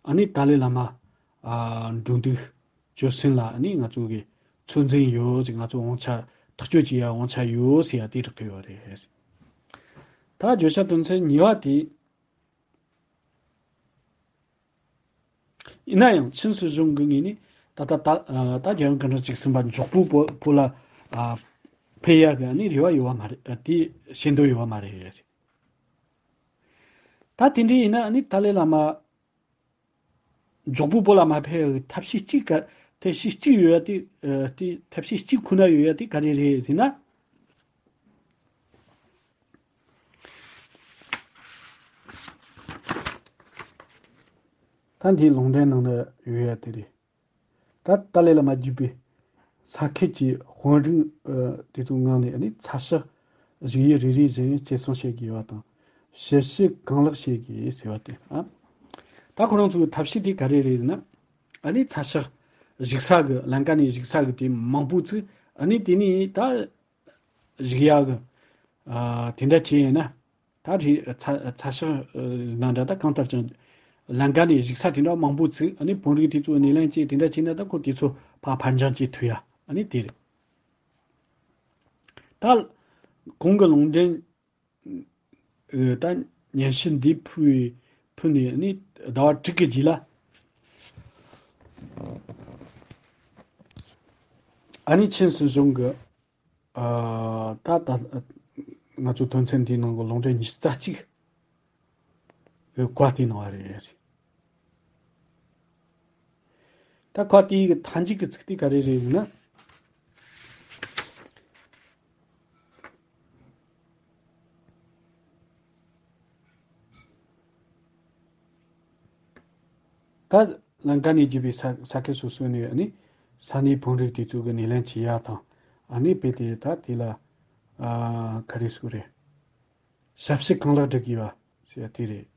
ཨ་ནི་ཏཱ་ལའི་བླ་མ་ཨ་འགྲོ་འདུག་སྤྱོད་གསུམ་ལ་ཨ་ནི་ང་ཚོ་གི་ཚོད་འཛིན་ཡོད་ཟེར། ང་ཚོ་དབང་ཆ་ཐག་གཅོད་བྱེད་ཡ་དབང་ཆ་ཡོད་ཟེར་ཡ་དེ་རག་གི་ཡོད་རེད། ད་བརྗོད་བྱ་དོན་ཚན་གཉིས་པ་དེ། ཡིན་ན་ཡང་ཆིན་སྲིད་གཞུང་གི་ངོས་ནས་ད་ལྟ་ད་ད་རྒྱལ་ཡོངས་སྐུ་ཕྲེང་བཅུ་གསུམ་པ་མགྱོགས་པོ་བོད་བོད་ལ་ཨ་ཕེབས་ཡ་གི་ཨ་ནི་རེ་བ་ཡོད་པ་མ་རེད། ཨ་དེ་བྱེད་འདོད་ཡོད་པ་མ་རེད། ད་དེ་འདྲ་ཡིན་ན་ཨ་ནི་ཏཱ་ལའི་བླ་མ་མགྱོགས་པོ་བོད་ལ་མ་ཕེབས་ཡ་གི་ཐབས་ཤེས་གཅིག་ག་ཐབས་ཤེས་གཅིག་ཡོད་ཡ་དེ། ཨ་དེ་ཐབས་ཤེས་གཅིག་ཁོ་ན་ཡོད་ཡ་དེ་ག་རེ་རེད་ཟེར་ན། ད་འདིའི་ལུང་འདྲེན་ནང་ན་ཡོད་ཡ་དེ་རེད། ད་ཏཱ་ལའི་བླ་མ་བརྒྱུད་པའི་ས་ཁུལ་གྱི་དཔོན་རིགས་ཨ་དེ་ཚོའི་ངང་ནས་ཨ་ནི་ཚ་ཞག་བཞུགས་ཡུལ་རེ་རེ་བཞིན་སྐྱེད་སྲིང་བྱེད་དགོས་པ་དང་། ཞིབ་དཔྱད་གང་ལེགས་བྱེད་དགོས་ཟེར་བ་དེ། ཨ་ད་ཁོ་རང་ཚོའི་ཐབས་ཤེས་དེ་ག་རེ་རེད་ཟེར་ན། ཨ་ནི་ཚ་ཞག་བཞུགས་ས་གི་ལམ་ཀ་ནས་བཞུགས་ས་གི་དེ་མང་པོ་ཚོས་ཨ་ནི་དེ་ནས་ད་བཞུགས་ཡག་གི་ཨ་དེ་འདྲ་བྱས་ཡིན་ན། ད་རེས་ཚ་ཚ་ཞག་ཨ་ནང་འདྲ་ད་གང་ལྟར་ཀྱང་ལམ་ཀ་ནས་བཞུགས་ས་དེ་འདྲ་མང་པོ་ཚོས་ཨ་ནི་བོད་རིགས་དེ་ཚོ་སྣེ་ལེན་བྱས་དེ་འདྲ་བྱས་ན། ད་ཁོ་དེ་ཚོ་ཕར་ཕར་འགྱངས་བྱེད་ཐུབ་ཡ་ཨ་ནི་དེ་རེད། ད་གོང་གི་ལུང་འདྲེན་ཨ་ད་སྙན་ཞུ་འདི་ཕུལ་བའི་ཕུལ་ནས་ཨ་ནི་ཟླ་བ་དྲུག་གི་རྗེས་ལ་ཨ་ནི་ཆིན་སྲིད་གཞུང་གི་ཨ་ད་ད་ང་ཚོ་དོན་ཚན་འདིའི་ནང་གི་ལུང་འདྲེན་ཉི་ཤུ་རྩ་གཅིག་གི་བཀའ་དེ་གནང་བ་རེད། ད་བཀའ་དེའི་གི་མཐའ་མཇུག་གི་ཚིག་དེ་ག་རེ་རེད་ཟེར་ན། ད་ལམ་ཀ་ནས་བརྒྱུད་པའི་ས་ས་ཁུལ་སོ་སོ་ནས་ཨ་ནི་ས་གནས་བོད་རིགས་དེ་ཚོ་གི་སྣེ་ལེན་བྱེད་ཡ་དང་། ཨ་ནི་དཔེ་དེ་ད་དེ་ལ་ཨ་ག་རེ་ཟེར་དགོས་རེད། ཞབས་ཕྱི་གང་ལེགས་སྒྲུབ་དགོས་པ་ཟེར་ཡ་དེ་རེད།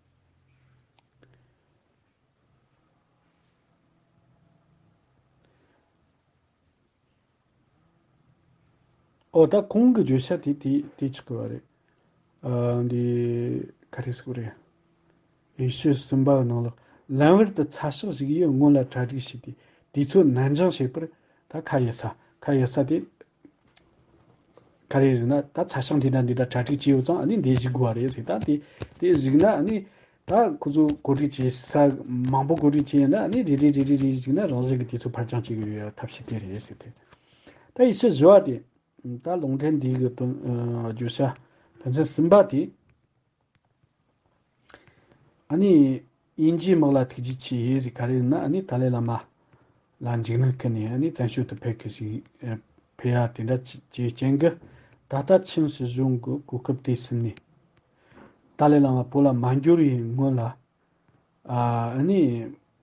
ཨོ་ད་གོང་གི་བརྗོད་བྱ་དེ་དེ་དེ་ཆགས་དགོས་པ་རེད། ཨ་འདི་ག་རེ་ཟེར་དགོས་རེད། ཡིག་ཆ་གསུམ་པ་ནང་ལ་ལམ་བར་དུ་ཚ་ཞག་བཞུགས་ཡུལ་སྔོན་ལ་གྲ་སྒྲིག་བྱས་ཏེ་དུས་ཚོད་ནན་སྦྱོང་བྱེད་པར་ད་ཁ་ཡི་ས་ཁ་ཡི་ས་དེ་ག་རེ་ཟེར་ན། ད་ཚ་ཞག་འདི་འདྲ་འདི་འདྲ་གྲ་སྒྲིག་བྱས་ཡོད་ཙང་ཨ་ནི་འདི་བཞུགས་དགོས་པ་རེད་ཟེར། ད་དེ་དེ་བཞུགས་ན་ཨ་ནི་ད་ཁོ་ཚོ་གོ་སྒྲིག་བྱེད་ས་མང་པོ་གོ་སྒྲིག་བྱས་ཡིན་ན་ཨ་ནི་རེ་རེ་རེ་རེ་རེ་བཞུགས་ན་རང་བཞིན་གྱི་དུས་ཚོད་ཕར་འགྱངས་བྱེད་ཀྱི་ཡོད་ཐབས་ཤེས་དེ་རེད་ཟེར་ཏེ། ད་ཡིག་ཆ་བཞི་བ་དེ། ད་ལུང་འདྲེན་འདི་གི་དོན་ཨ་བརྗོད་བྱ་དོན་ཚན་གསུམ་པ་དེ། ཨ་ནི་དབྱིན་ཇིའི་དམག་ལ་ཐུགས་རྗེ་ཆེ་ཟེར། ག་རེ་ཡིན་ན་ཨ་ནི་ཏཱ་ལའི་བླ་མ་ལ་འཇིགས་སྣང་སྐུལ་ནས་ཨ་ནི་བཙན་བྱོལ་དུ་ཕེབས་ཀྱི་ཞིག་ཕེབས་ཡ་དེ་འདྲ་བྱས་རྐྱེན་གྱིས་ད་ལྟ་ཆིན་སྲིད་གཞུང་གི་གོ་སྐབས་དེ་ཟིན་ནས་ཏཱ་ལའི་བླ་མ་བོད་ལ་མ་འབྱོར་བའི་སྔོན་ལ་ཨ་ནི་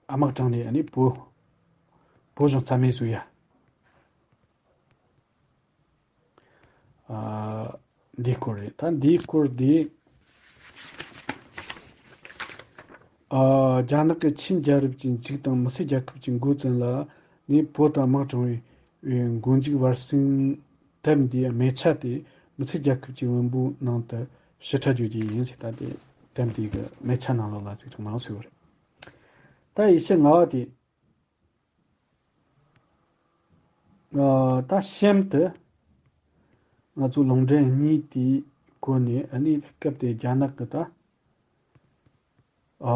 དམག་དྲངས་ནས་ཨ་ནི་བོད་བོད་གཞུང་རྩ་མེད་བཟོ་ཡ། ཨ་འདིའི་སྐོར་རེད། ད་འདིའི་སྐོར་འདི་ཨ་རྒྱ་ནག་གི་ཆིན་རྒྱལ་རབས་ཀྱི་མཇུག་དང་མི་སེར་རྒྱལ་ཁབ་ཀྱི་འགོ་བཙུགས་ལ་ནི་བོད་དང་དམག་དྲངས་པའི་མགོ་མཇུག་བར་གསུམ་དེབ་འདིའི་སྨད་ཆ་དེ་མི་སེར་རྒྱལ་ཁབ་ཀྱི་བོན་པོའི་ནང་དུ་ཞིབ་ཕྲ་བརྗོད་རྒྱུ་ཡིན་ཟེར། ད་དེ་དེབ་འདིའི་གི་སྨད་ཆ་ནང་ལོགས་ལ་ཚིག་ཐུང་མང་ཟེར་བ་རེད། ད་ཡིག་ཆ་ལྔ་བ་དེ། ཨ་ད་གཤམ་དུ་ང་ཚོ་ལུང་འདྲེན་གཉིས་དེའི་སྒོ་ནས་ཨ་ནི་སྐབས་དེ་རྒྱ་ནག་གི་ད་ཨ་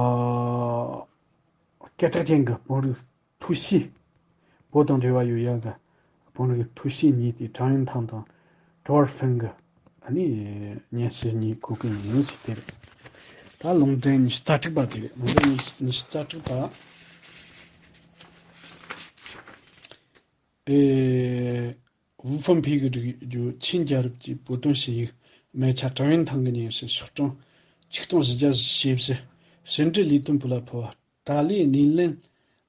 སྐད་གྲགས་ཅན་གྱི་བོན་རིགས་ཐུའུ་ཤི། བོད་དང་འབྲེལ་བ་ཡོད་ཡག་གི་བོན་རིགས་ཐུའུ་ཤི་གཉིས་དེ་ཀྲང་ཡོན་ཐང་དང་ཀྲོར་ཧྥེང་གི་ ཨ་ནི་སྙན་ཞུ་གཉིས་འཁོད་གི་ཡིན་ཟེར་དེ་རེད། ད་ལུང་འདྲེན་ཉི་ཤུ་རྩ་དྲུག་པ་དེ་རེད། ལུང་འདྲེན་ཉི་ཤུ་ཉི་ཤུ་རྩ་དྲུག་པ། ཨེ། ཝུ་ཧྥུན་ཕི་གིས་བསྒྲིགས་རྒྱུ་ཆིན་རྒྱལ་རབས་ཀྱི་བོད་དོན་ཞུ་ཡིག་མལ་ཆ་ཀྲང་ཡོན་ཐང་གི་སྙན་ཞུ། ཤོག་གྲངས་ཆིག་སྟོང་བཞི་བརྒྱ་ཞེ་བཞི། ཕྱི་འབྲེལ་ལས་དོན་པུ་ལ་ཕུལ་བ། ཏཱ་ལའི་སྣེ་ལེན་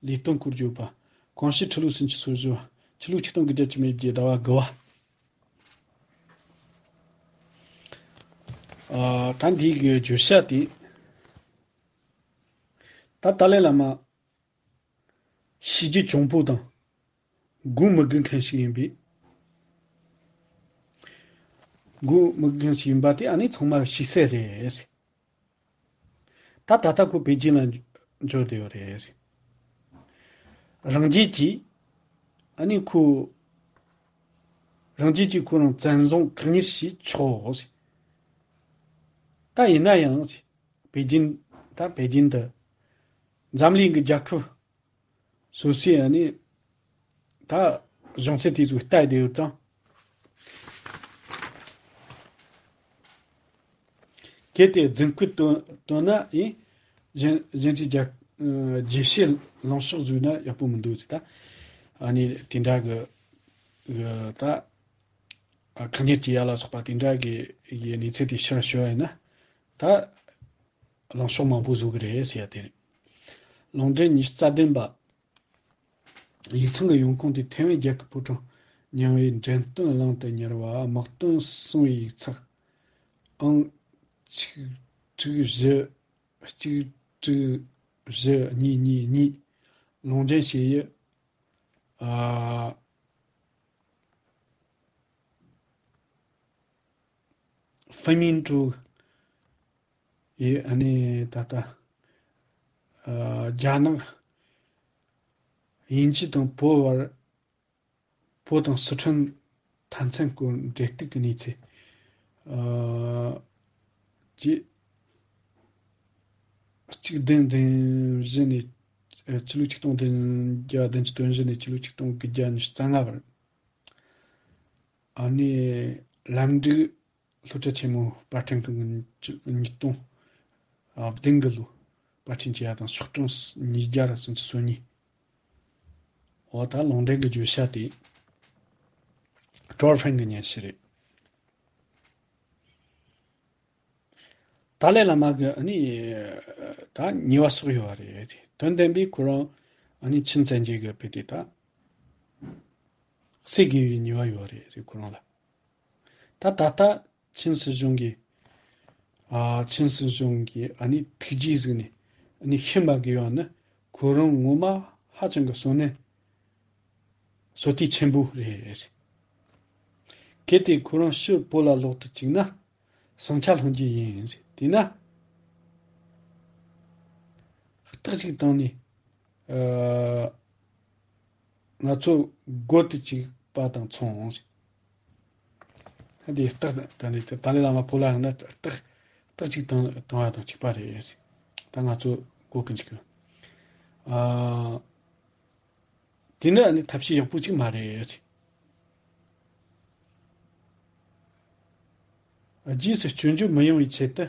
ལས་དོན་སྐོར་བརྗོད་པ། གོང་ཞུས་ཁྲི་ལོ་སུམ་ཅུ་སོ་བཞི་བ། ཆུ་ལོ་ཆིག་སྟོང་དགུ་བརྒྱ་བཅུ་མེད་བརྒྱད་ཟླ་བ་དགུ་བ། ཨ། ད་འདི་གི་བརྗོད་བྱ་དེ། ད་ཏཱ་ལའི་བླ་མ་ཤེས་རྒྱུད་གྱོང་པོ་དང་། མགོ་མི་སྒུར་མཁན་ཞིག་ཡིན་པས། མགོ་མི་སྒུར་མཁན་ཞིག་ཡིན་པ་དེ་ཨ་ནི་ཚང་མར་ཤེས་གསལ་རེད། ད་ད་ལྟ་ཁོ་པེ་ཅིན་ལ་འབྱོར་བསྡད་ཡོད་རེད། རང་རྒྱལ་གྱིས་ཨ་ནི་ཁོ། རང་རྒྱལ་གྱིས་ཁོ་རང་བཙན་བཟུང་བཀག་ཉར་བྱས་ཆོག། ད་ཡིན་ན་ཡང་པེ་ཅིན། ད་པེ་ཅིན་དུ་འཛམ་གླིང་གི་རྒྱལ་ཁབ་སོ་སོས་ཨ་ནི་ད་གཞུང་ཚབ་དེ་ཚོ་ལྟ་བསྡད་ཡོད་ཙང་། གལ་ཏེ་རྫུན་རྐུ་བཏོན་བཏོན་ན་ཡིན། གཞན་གཞན་གྱི་རྒྱལ་རྒྱལ་སྤྱིའི་ལངས་ཕྱོགས་བཟོས་ན་ཡག་པོ་མི་འདུག་ཟེར། ད་ཨ་ནི་དེ་འདྲ་གི་གི་ད་ཁག་གཉེར་གྱི་ཡ་ལ་སོགས་པ་དེ་འདྲ་གི་ཡི་གནས་ཚུལ་དེ་ཕྱིར་བཤོལ་ཡིན་ན། ད་ལངས་ཕྱོགས་མང་པོ་བཟོ་གི་རེད་ཟེར་ཡ་དེ་རེད། ལུང་འདྲེན་ཉི་ཤུ་རྩ་བདུན་པ། ཡིག་ཚང་གི་ཡོང་ཁུངས་དེ་ཐའེ་ཝན་རྒྱལ་ཁབ་ཕོ་བྲང་རྙིང་བའི་འགྲེམས་སྟོན་གླིང་དུ་གཉེར་བ་དམག་དོན་གསང་བའི་ཡིག་ཚགས། ཨང་གཅིག་དྲུག་བཞི། གཅིག་དྲུག་བཞི་གཉིས་གཉིས་གཉིས། ལུང་འདྲེན་བྱེད་ཡུལ། ཨ། ཧྥེ་མིན་ཀྲུའུ་ཡི་ཨ་ནི་ད་ལྟ། ཨ། རྒྱ་ནག་དབྱིན་ཇི་དང་བོད་བར། བོད་དང་སི་ཁྲོན་མཐའ་མཚམས་སྐོར་འབྲེལ་གཏུག་གི་གནས་ཚུལ། ཨ། གྱི། གཅིག་བདུན་བདུན་བཞི་ནས། ཨ། ཕྱི་ལོ་ཆིག་སྟོང་བདུན་བརྒྱ་བདུན་ཅུ་དོན་བཞི་ནས་ཕྱི་ལོ་ཆིག་སྟོང་དགུ་བརྒྱ་ཉི་ཤུ་རྩ་ལྔ་བར། ཨ་ནི་ལམ་འབྲུག་སློབ་གྲྭ་ཆེན་མོའི་པར་སྐྲུན་དང་། ཉིས་སྟོང་བདུན་གི་ལོ་པར་སྐྲུན་བྱས་ཡ་དང་། ཤོག་གྲངས་ཉིས་བརྒྱ་སུམ་ཅུ་སོ་གཉིས། འོ་ད་ལུང་འདྲེན་གྱི་བརྗོད་བྱ་དེ་ཀྲོར་ཧྥེང་གི་སྙན་ཞུ་རེད། ཏཱ་ལའི་བླ་མ་གི་ཨ་ནི་ད་ཉེས་པ་བསགས་ཡོད་རེད། དོན་དམ་པའི་ཁོ་རང་ཨ་ནི་ཆིན་བཙན་རྒྱལ་གི་བེད་དེ་ད་སེལ་དགོས་པའི་ཉེས་པ་ཡོད་རེད་ཁོ་རང་ལ། ད་ད་ལྟ་ཆིན་སྲིད་གཞུང་གིས། ཨ། ཆིན་སྲིད་གཞུང་གིས་ཨ་ནི་ཐུགས་རྗེས་གཟིགས་ནས་ཨ་ནི་ཤི་མ་དགོས་པ་ནི་ཁོ་རང་ངོ་མ་ཧ་ཅང་གི་བསོད་ནམས་བསོད་བདེ་ཆེན་པོ་རེད། གལ་ཏེ་ཁོ་རང་ཕྱིར་བོད་ལ་ལོག་ཏུ་བཅུག་ན་ཟིང་ཆ་སློང་རྒྱུ་ཡིན། དེས་ན་རྟགས་གཅིག་བཏང་ནས། ཨ། ང་ཚོ་སྒོ་དེ་གཅིག་པ་དང་མཚུངས། ད་འདི་རྟགས་ད་ནི་ཏཱ་ལའི་བླ་མ་བོད་ལ་ཡོང་ན་རྟགས་རྟགས་གཅིག་བཏང་བཏང་བ་དང་གཅིག་པ་རེད། ད་ང་ཚོ་སྒོ་ཀུན་གཅིག་གི། ཨ། དེ་ནི་ཨ་ནི་ཐབས་ཤེས་ཡག་པོ་གཅིག་མ་རེད། རྗེས་སུ་སྐྱོན་བརྗོད་མི་ཡོང་བའི་ཆེད་དུ་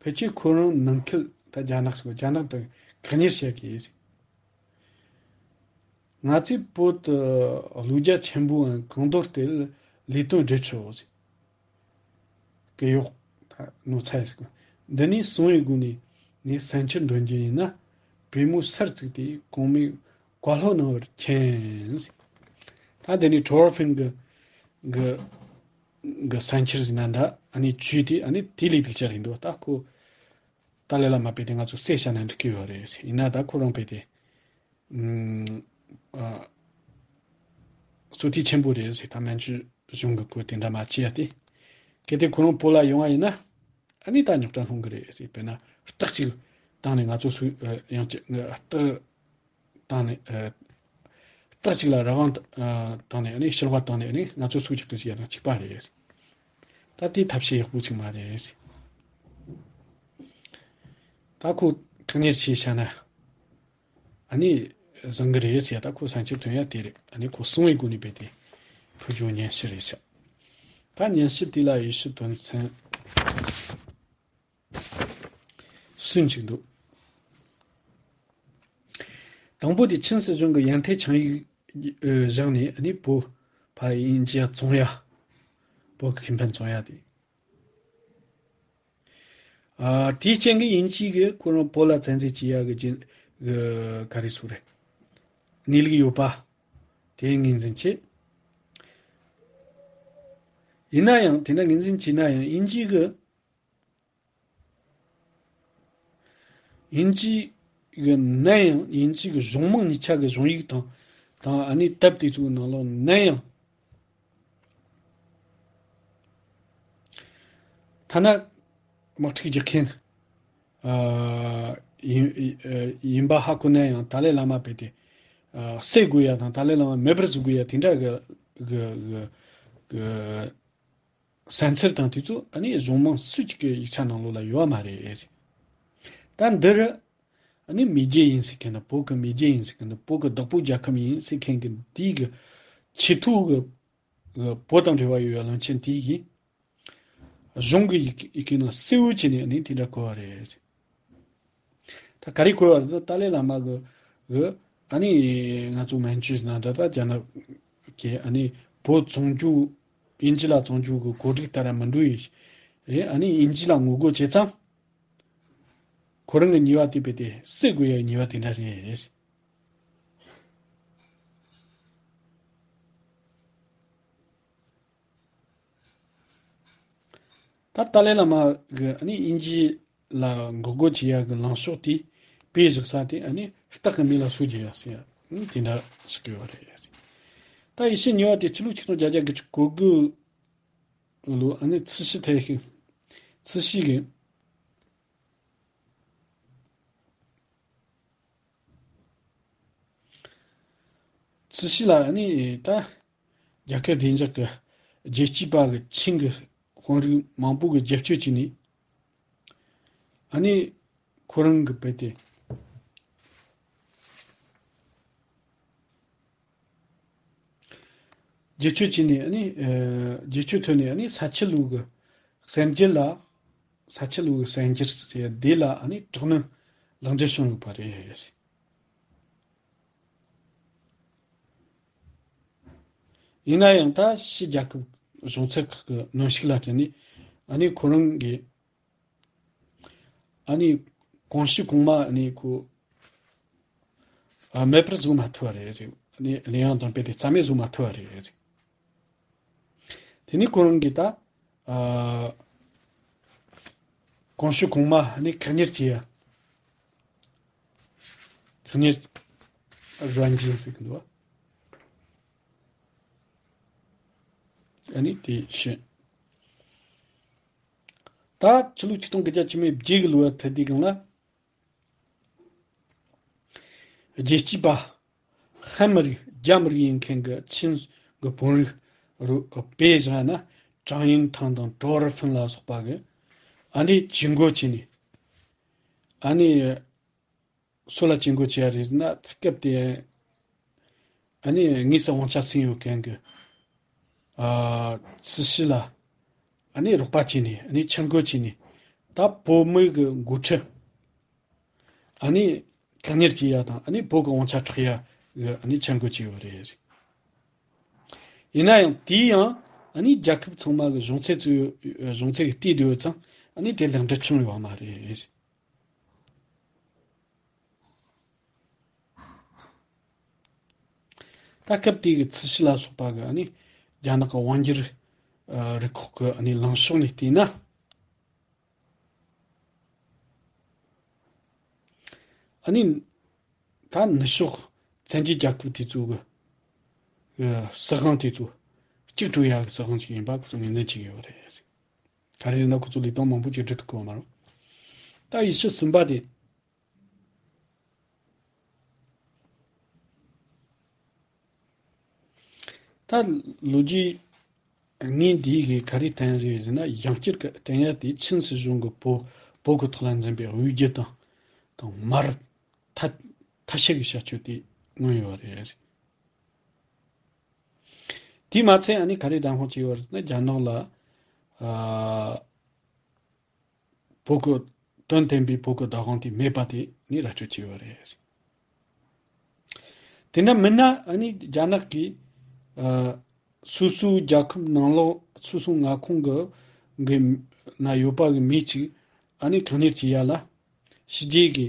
ཕལ་ཆེར་ཁོ་རང་ནང་ཁུལ། ད་རྒྱ་ནག་སོགས་རྒྱ་ནག་དང་བཀག་ཉར་བྱེད་ཀྱི། ང་ཚོས་བོད་དུ་བློ་རྒྱ་ཆེན་པོའམ་གང་མདོ་སྟེ་ལས་དོན་སྒྲུབ་ཆོག་གི་ཡོད། ད་ནོར་འཚེ་ཟེར་གོ། འདི་ནས་གསང་བའི་སྒོ་ནས་ངས་གསན་འཕྱིར་འདོན་རྒྱུ་ཡིན་ན། པུས་མོ་སར་བཙུགས་ཏེ་གོང་མའི་བཀའ་སློབ་གནང་བར་མཁྱེན། ད་འདི་ནས་ཀྲོར་ཧྥེང་གི་གི་གི་གསན་འཕྱིར་ཟེར་ན་འདྲ། ཨ་ནི་བྱས་ཏེ་ཨ་ནི་དེ་ལས་སྡུག་ཅག་རེད་འདུག་ད་ཁོ་ཏཱ་ལའི་བླ་མ་བེད་དེ་ང་ཚོ་བསད་བཞག་ན་འགྲིག་གི་ཡོད་རེད། ཡིན་ན་ད་ཁོ་རང་བེད་དེ། ཨ། བསོད་བདེ་ཆེན་པོ་རེད་ཟེར། ད་མན་ཇུ་གཞུང་གི་ཁོ་དེ་འདྲ་མ་བྱས་ཏེ། གལ་ཏེ་ཁོ་རང་བོད་ལ་ཡོང་བ་ཡིན་ན། ཨ་ནི་ད་རྙོག་དྲ་སློང་གི་རེད་ཟེར། དཔེར་ན་རྟགས་གཅིག་བཏང་ནས་ང་ཚོ་སུ་ཡང་ཅི་རྟགས་བཏང་ནས། ཨ། རྟགས་གཅིག་ལ་རང་དབང་བཏང་ནས། ཨ་ནི་ཕྱིར་བ་བཏང་ནས། ཨ་ནི་ང་ཚོ་སུ་ཅིག་གི་ཟེར་ཡ་དང་གཅིག་པ་རེད། ད་དེ་ཐབས་ཤེས་ཡག་པོ་ཅིག་མ་རེད། ད་ཁོ་བཀག་ཉར་བྱས་བཞག་ན། ཨ་ནི་བཟང་གི་རེད་ཟེར། ད་ཁོ་གསན་འཕྱིར་ཐོན་ཡ་དེ་རེད། ཨ་ནི་ཁོ་གསང་བའི་སྒོ་ནས་བེད་དེ་ཕུལ་རྒྱུ་སྙན་ཞུ་རེད་ཟེར། ད་ ད་ཉན་ཞིབ་དེ་ལ་ཡེ་ཤུ་དོན་ཚན་གསུམ་ཅིག་འདུག་དང་པོ་དེ་ཆིན་སྲིད་གཞུང་གི་ཡན་ཐེ་ཆིང་ཡིག་བཞག་ནས་ནི་བོད་ཕ་དབྱིན་ཇི་བཙོང་ཡ། བོད་ཀྱི་ཁེ་ཕན་བཙོང་ཡ་དེ། ཨ། དེའི་རྐྱེན་གྱིས་དབྱིན་ཇི་གིས་ཁོ་རང་བོད་ལ་བཙན་འཛུལ་བྱེད་ཡ་གི་རྒྱུ་གི་ག་རེ་ཟེར་རེད། གནས་ལུགས་ཡོད་པ། དེ་ངོས་འཛིན་བྱེད། ཡིན་ན་ཡང་དེ་འདྲ་ངོས་འཛིན་བྱས་ན་ཡང་དབྱིན་ཇི་གི། དབྱིན་ཇི་གི་ནན་ཡང་དབྱིན་ཇི་གི་གཞུང་མང་གཉིས་ཆ་གི་གཞུང་ཡིག་དང་དང་ཨ་ནི་དེབ་དེ་ཚོའི་ནང་ལོགས་ནན་ཡང་། ཐ་ན་དམག་འཁྲུག་རྒྱག་མཁན་ཨ་ཡིན་ཡིན་པ་ཧ་གོ་ན་ཡང་ཏཱ་ལའི་བླ་མ་བྱས་ཏེ་ཨ་བསད་དགོས་ཡ་དང་ཏཱ་ལའི་བླ་མ་མེད་པར་བཟོ་དགོས་ཡ་དེ་འདྲ་གི་གི་གི་གི་བསམ་ཚུལ་དང་དེ་ཚོ་ཨ་ནི་གཞུང་མང་སུ་གཅིག་གི་ཡིག་ཆ་ནང་ལོགས་ལ་ཡོད་མ་རེད། ད་འདིར་ཨ་ནི་མེས་རྒྱལ་ཡིན་ཟེར་མཁན་དང་བོད་ཀྱི་མེས་རྒྱལ་ཡིན་ཟེར་མཁན་དང་བོད་ཀྱི་བདག་པོ་རྒྱལ་ཁབ་ཡིན་ཟེར་མཁན་གྱི་དེའི་གི་ཆེས་མཐོའི་གི་བོད་དང་འབྲེལ་བ་ཡོད་པའི་བློན་ཆེན་དེ་ཡིས་གཞུང་གི་ཡི་གེ་ནང་གསལ་བོ་བྱས་ནས་ནི་དེ་འདྲ་བཀོད་པ་རེད། ད་ག་རེ་བཀོད་པ་རེད། ད་ཏཱ་ལའི་བླ་མ་གི་གི་ཨ་ནི་ང་ཚོ་མན་ཇུ་ནང་འདྲ་ད་རྒྱ་ནག་གི་ཨ་ནི་བོད་བཙོང་རྒྱུ། དབྱིན་ཇི་ལ་བཙོང་རྒྱུ་གི་གོ་སྒྲིག་ལྟར་མི་འགྲོ་ཡི་རེད། ཨ་ནི་དབྱིན་ཇི་ལ་ངོ་རྒོལ་བྱས་ཙང་། ཁོ་རང་གི་ཉེས་པ་དེ་བྱས་ཏེ་སེལ་དགོས་ཡའི་ཉེས་པ་དེ་འདྲ་རེད། ད་ཏཱ་ལའི་བླ་མ་གི་ཨ་ནི་དབྱིན་ཇི་ལ་འགོག་རྒོལ་བྱེད་ཡ་གི་ལངས་ཕྱོགས་དེ་སྤེལ་བཞག་ས་དེ་ཨ་ནི་སྟག་གི་མིག་ལ་སོ་རྒྱག་ཡ་ཟེར་ཡ་དེ་འདྲ་ཞིག་ཡོད་རེད། ད་ཡེ་ཤུ་ཉེས་པ་དེ་ཕྱི་ལོ་ཆིག་སྟོང་བརྒྱད་བརྒྱ་དགུ་བཅུ་གོ་དགུ་ལོ་ཨ་ནི་ཚི་ཤི་ཐེ་ཤི། ཚི་ཤི་གི། ཚི་ཤི་ལ་ཨ་ནི་ད་རྒྱལ་ཁབ་བདེ་འཇགས་ཀྱི་རྒྱལ་གཅེས་པ་གི་ཆིང་གི་དཔོན་རིགས་མང་པོ་གི་རྒྱབ་སྐྱོར་བྱས་ནས། ཨ་ནི་ཁོ་རང་གི་བྱས་ཏེ། རྒྱབ་སྐྱོར་བྱས་ནས་ཨ་ནི། ཨ། རྒྱབ་སྐྱོར་ཐོན་ནས་ཨ་ནི་ས་ཆུ་ལུག་གི་གསར་འགྱུར་ལ། ས་ཆུ་ལུག་གི་གསར་འགྱུར་ཟེར་དེ་ལ་ཨ་ནི་དྲག་གནོན་ལག་འབྲེལ་བྱུང་ཡོད་པ་རེད། ཡིན་ན་ཡང་ད་ཕྱི་རྒྱལ་ཁབ་གཞུང་ཚབ་ཁག་གི་གནོན་ཤུགས་ལ་བརྟེན་ནས་ཨ་ནི་ཁོ་རང་གིས། ཨ་ནི་གོང་ཞུས་གོང་མ་ཨ་ནི་ཁོ། ཨ། མེད་པར་བཟོ་མ་ཐུབ་པ་རེད། ཨ་ནི་གླེང་ཡང་དང་སྤེལ་ཏེ་རྩ་མེད་བཟོ་མ་ཐུབ་པ་རེད། དེ་ནི་ཁོ་རང་གིས་ད། ཨ། གོང་ཞུས་གོང་མ་ཨ་ནི་ཁག་གཉེར་བྱེད་ཡ། ཁག་གཉེར་རོན་ཅིན་ཟེར་གི་འདུག་ཨ་ནི་དེ་བཤད། ད་ཕྱི་ལོ་ཆིག་སྟོང་དགུ་བརྒྱ་བཅུ་མེད་བརྒྱད་ཀྱི་ལོ་བ་ཐ་དེའི་སྒང་ལ། རྒྱལ་གཅེས་པ། ཧན་མི་རིགས་རྒྱ་མི་རིགས་ཡིན་མཁན་གྱི་ཆིན་གྱི་དཔོན་རིགས་རུ་པེ་ཞང་ན་ཀྲང་ཡིན་ཐང་དང་ཀྲོ་རི་ཧྥིན་ལ་སོགས་པ་གི་ཨ་ནི་ཇུས་འགོད་བྱས་ནས། ཨ་ནི་སུ་ལ་ཇུས་འགོད་བྱས་རེད་ཟེར་ན། སྐབས་དེ་ཨ་ནི་དངོས་སུ་དབང་ཆ་ཟིན་ཡོད་མཁན་གྱི། ཨ། སྲིད་སྤྱི་ལ་ཨ་ནི་རོགས་པ་བྱས་ནས། ཨ་ནི་ཆིང་རྒོལ་བྱས་ནས། ད་བོད་མི་གི་འགོ་ཁྲིད་ཨ་ནི་ཁག་གཉེར་བྱེད་ཡ་དང་། ཨ་ནི་བོད་ཀྱི་དབང་ཆ་དྲག་ཡ་གི་ཨ་ནི་ཆིང་རྒོལ་བྱས་ཡོད་རེད། ཡིན་ན་ཡང་དེ་ཡང་ཨ་ནི་རྒྱལ་ཁབ་ཚང་མ་གི་གཞུང་ཚབ་ཚོས། གཞུང་ཚབ་ཀྱིས་བལྟས་བསྡད་ཡོད་ཙང་། ཨ་ནི་དེ་ལེགས་འགྲུབ་བྱུང་ཡོད་མ་རེད། ད་སྐབས་དེ་གི་ཚི་ཤི་ལ་སོགས་པ་གི་ཨ་ནི་རྒྱ་ནག་གི་དབང་སྒྱུར་རུ་ཁག་གི་ཨ་ནི་ལངས་ཕྱོགས་ནས་བལྟས་ན། ཨ་ནི་ད་ནུབ་ཕྱོགས་བཙན་རྒྱལ་རྒྱལ་ཁབ་དེ་ཚོ་གི་སྲིད་དབང་དེ་ཚོ་གཅིག་སྒྲིལ་ཡག་གི་སྲིད་དབང་ཞིག་ཡིན་པ་ཁོ་ཚོ་ངོས་འཛིན་བྱེད་ཀྱི་ཡོད་རེད། ག་རེ་ཟེར་ན་ཁོ་ཚོ་ལས་དོན་མང་པོ་ཅིག་སྒྲུབ་ཐུབ་ཀྱི་ཡོད་མ་རེད། ད་ཡེ་ཤུ་གསུམ་པ་དེ། ད་ལོ་རྒྱུས་དངོས་འདི་གིས་ག་རེ་བསྟན་རེད་ཟེར་ན། ཡང་བསྐྱར་གྱི་བསྟན་ཡ་དེ་ཆིན་སྲིད་གཞུང་གི་བོད་བོད་ཀྱི་ཐོག་ལ་འཛིན་པའི་དབུས་རྒྱུད་དང་དང་མར་ཐ་ཐ་ཤལ་གྱི་བྱ་སྤྱོད་དེ་མངོན་ཡོད་རེད། དེས་མ་ཚད་ཨ་ནི་ག་རེ་བདག་དབང་བྱས་ཡོད་རེད་ཟེར་ན། རྒྱ་ནག་ལ་ཨ་བོད་ཀྱི་དོན་བསྟན་པའི་བོད་ཀྱི་བདག་དབང་དེ་མེད་པ་དེ་ནི་ར་སྤྲོད་བྱས་ཡོད་རེད། དེ་འདྲ་མིན་ན་ཨ་ནི་རྒྱ་ནག་གིས་ཨ་སོ་སོའི་རྒྱལ་ཁབ་ནང་ལོགས་སོ་སོའི་མངའ་ཁོངས་ཀྱི་གི་ན་ཡོད་པ་གི་མི་གཅིག་ཨ་ནི་གང་ཉིད་ཀྱི་ཡ་ལ་ཕྱི་རྒྱལ་གྱི་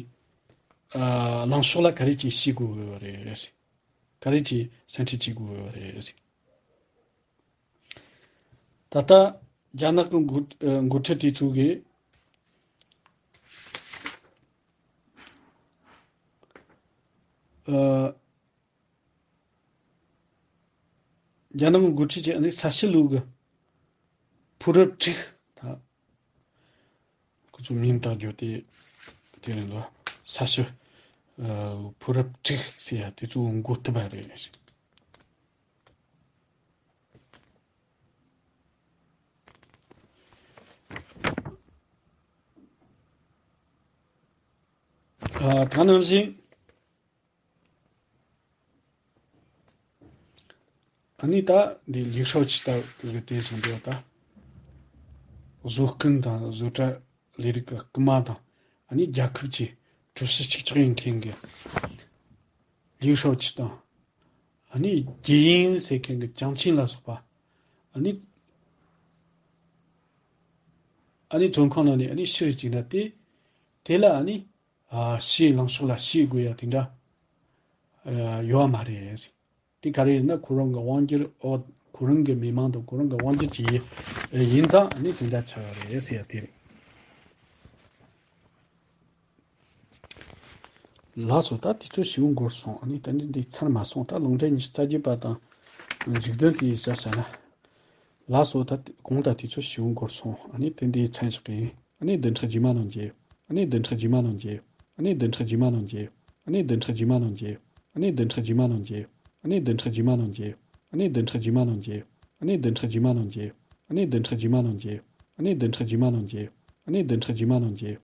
ཨ་ལངས་ཕྱོགས་ལ་ག་རེ་ཅིག་ཤེས་དགོས་ཡོད་རེད། ག་རེ་ཅིག་སེམས་ཁྲལ་བྱེད་དགོས་ཡོད་རེད། ད་ལྟ་རྒྱ་ནག་གི་འགོ་ཨ་འགོ་ཁྲིད་དེ་ཚོ་གིས་ཨ་རྒྱ་ནག་གི་འགོ་ཁྲིད་ཀྱིས་ཨ་ནི་ས་ཞི་ལུའུ་གི་ཕུ་རབ་ཀྲིག་ད། ཁོ་ཚོ་མིང་བཏགས་རྒྱུ་དེ་དེ་རེད་འདུག་ས་ཞི་ཨ་ཕུ་རབ་ཀྲིག་ཟེར་ཡ་དེ་ཚོ་འགོ་ཐུབ་པ་རེད། ཨ་ད་ནང་བཞིན། ཨ་ནི་ད་འདི་ལིའུ་ཧྲའོ་ཅི་ལྟ་བུ་དེ་བཟུང་འདུག་ད་བཟོ་སྐུན་དང་བཟོ་གྲྭ་ལས་རིགས་ཀྱི་སྐུལ་མ་དང་། ཨ་ནི་རྒྱལ་ཁབ་ཀྱི་ཀྲུའུ་ཞི་གཅིག་ལྕོགས་ཡིན་མཁན་གྱི་ལིའུ་ཧྲའོ་ཅི་དང་། ཨ་ནི་རྒྱལ་ཡིན་ཟེར་མཁན་གྱི་ཅང་ཆིན་ལ་སོགས་པ། ཨ་ནི་ཨ་ནི་བཙོན་ཁང་ནང་ནས་ཨ་ནི་ཕྱིར་བཅུག་ན་དེ་དེ་ལ་ཨ་ནི། ཨ་ཕྱིའི་ལངས་ཕྱོགས་ལ་ཤེས་དགོས་ཡ་དེ་འདྲ་ཨ་ཡོད་མ་རེད། དེ་ག་རེ་ཡིན་ན་ཁོ་རང་གི་དབང་སྒྱུར་འོ་ཁོ་རང་གི་མི་མང་དང་ཁོ་རང་གི་དབང་སྒྱུར་གྱི་ཡིན་ཙང་ནི་དེ་འདྲ་ཆགས་ཡོད་རེད་ཟེར་ཡ་དེ་རེད། ལགས་སོ། ད་དུས་ཚོད་ཞེ་པོ་འགོར་སོང་། ཨ་ནི་ད་ནི་འདི་ཚར་མ་སོང་། ད་ལུང་འདྲེན་ཉི་ཤུ་རྩ་བརྒྱད་པ་དང་མཇུག་དོན་དེ་ཡིན་ས་ས་ན། ལགས་སོ། ད་གོང་ད་དུས་ཚོད་ཞེ་པོ་འགོར་སོང་། ཨ་ནི་དེ་འདི་མཚན་བཞག་གི་ཡིན། ཨ་ནི་བདུན་ཕྲག་རྗེས་མ་ནང་མཇལ། ཨ་ནི་བདུན་ཕྲག་རྗེས་མ་ནང་མཇལ། ཨ་ནི་བདུན་ཕྲག་རྗེས་མ་ནང་མཇལ། ཨ་ནི་བདུན་ཕྲག་རྗེས་མ་ནང་མཇལ། ཨ་ནི་བདུན་ཕྲག་རྗེས་མ་ནང་མཇལ། ཨ་ནི་བདུན་ཕྲག་རྗེས་མ་ནང་མཇལ། ཨ་ནི་བདུན་ཕྲག་རྗེས་མ་ནང་མཇལ། ཨ་ནི་བདུན་ཕྲག་རྗེས་མ་ནང་མཇལ། ཨ་ནི་བདུན་ཕྲག་རྗེས་མ་ནང་མཇལ། ཨ་ནི་བདུན་ཕྲག་རྗེས་མ་ནང་མཇལ།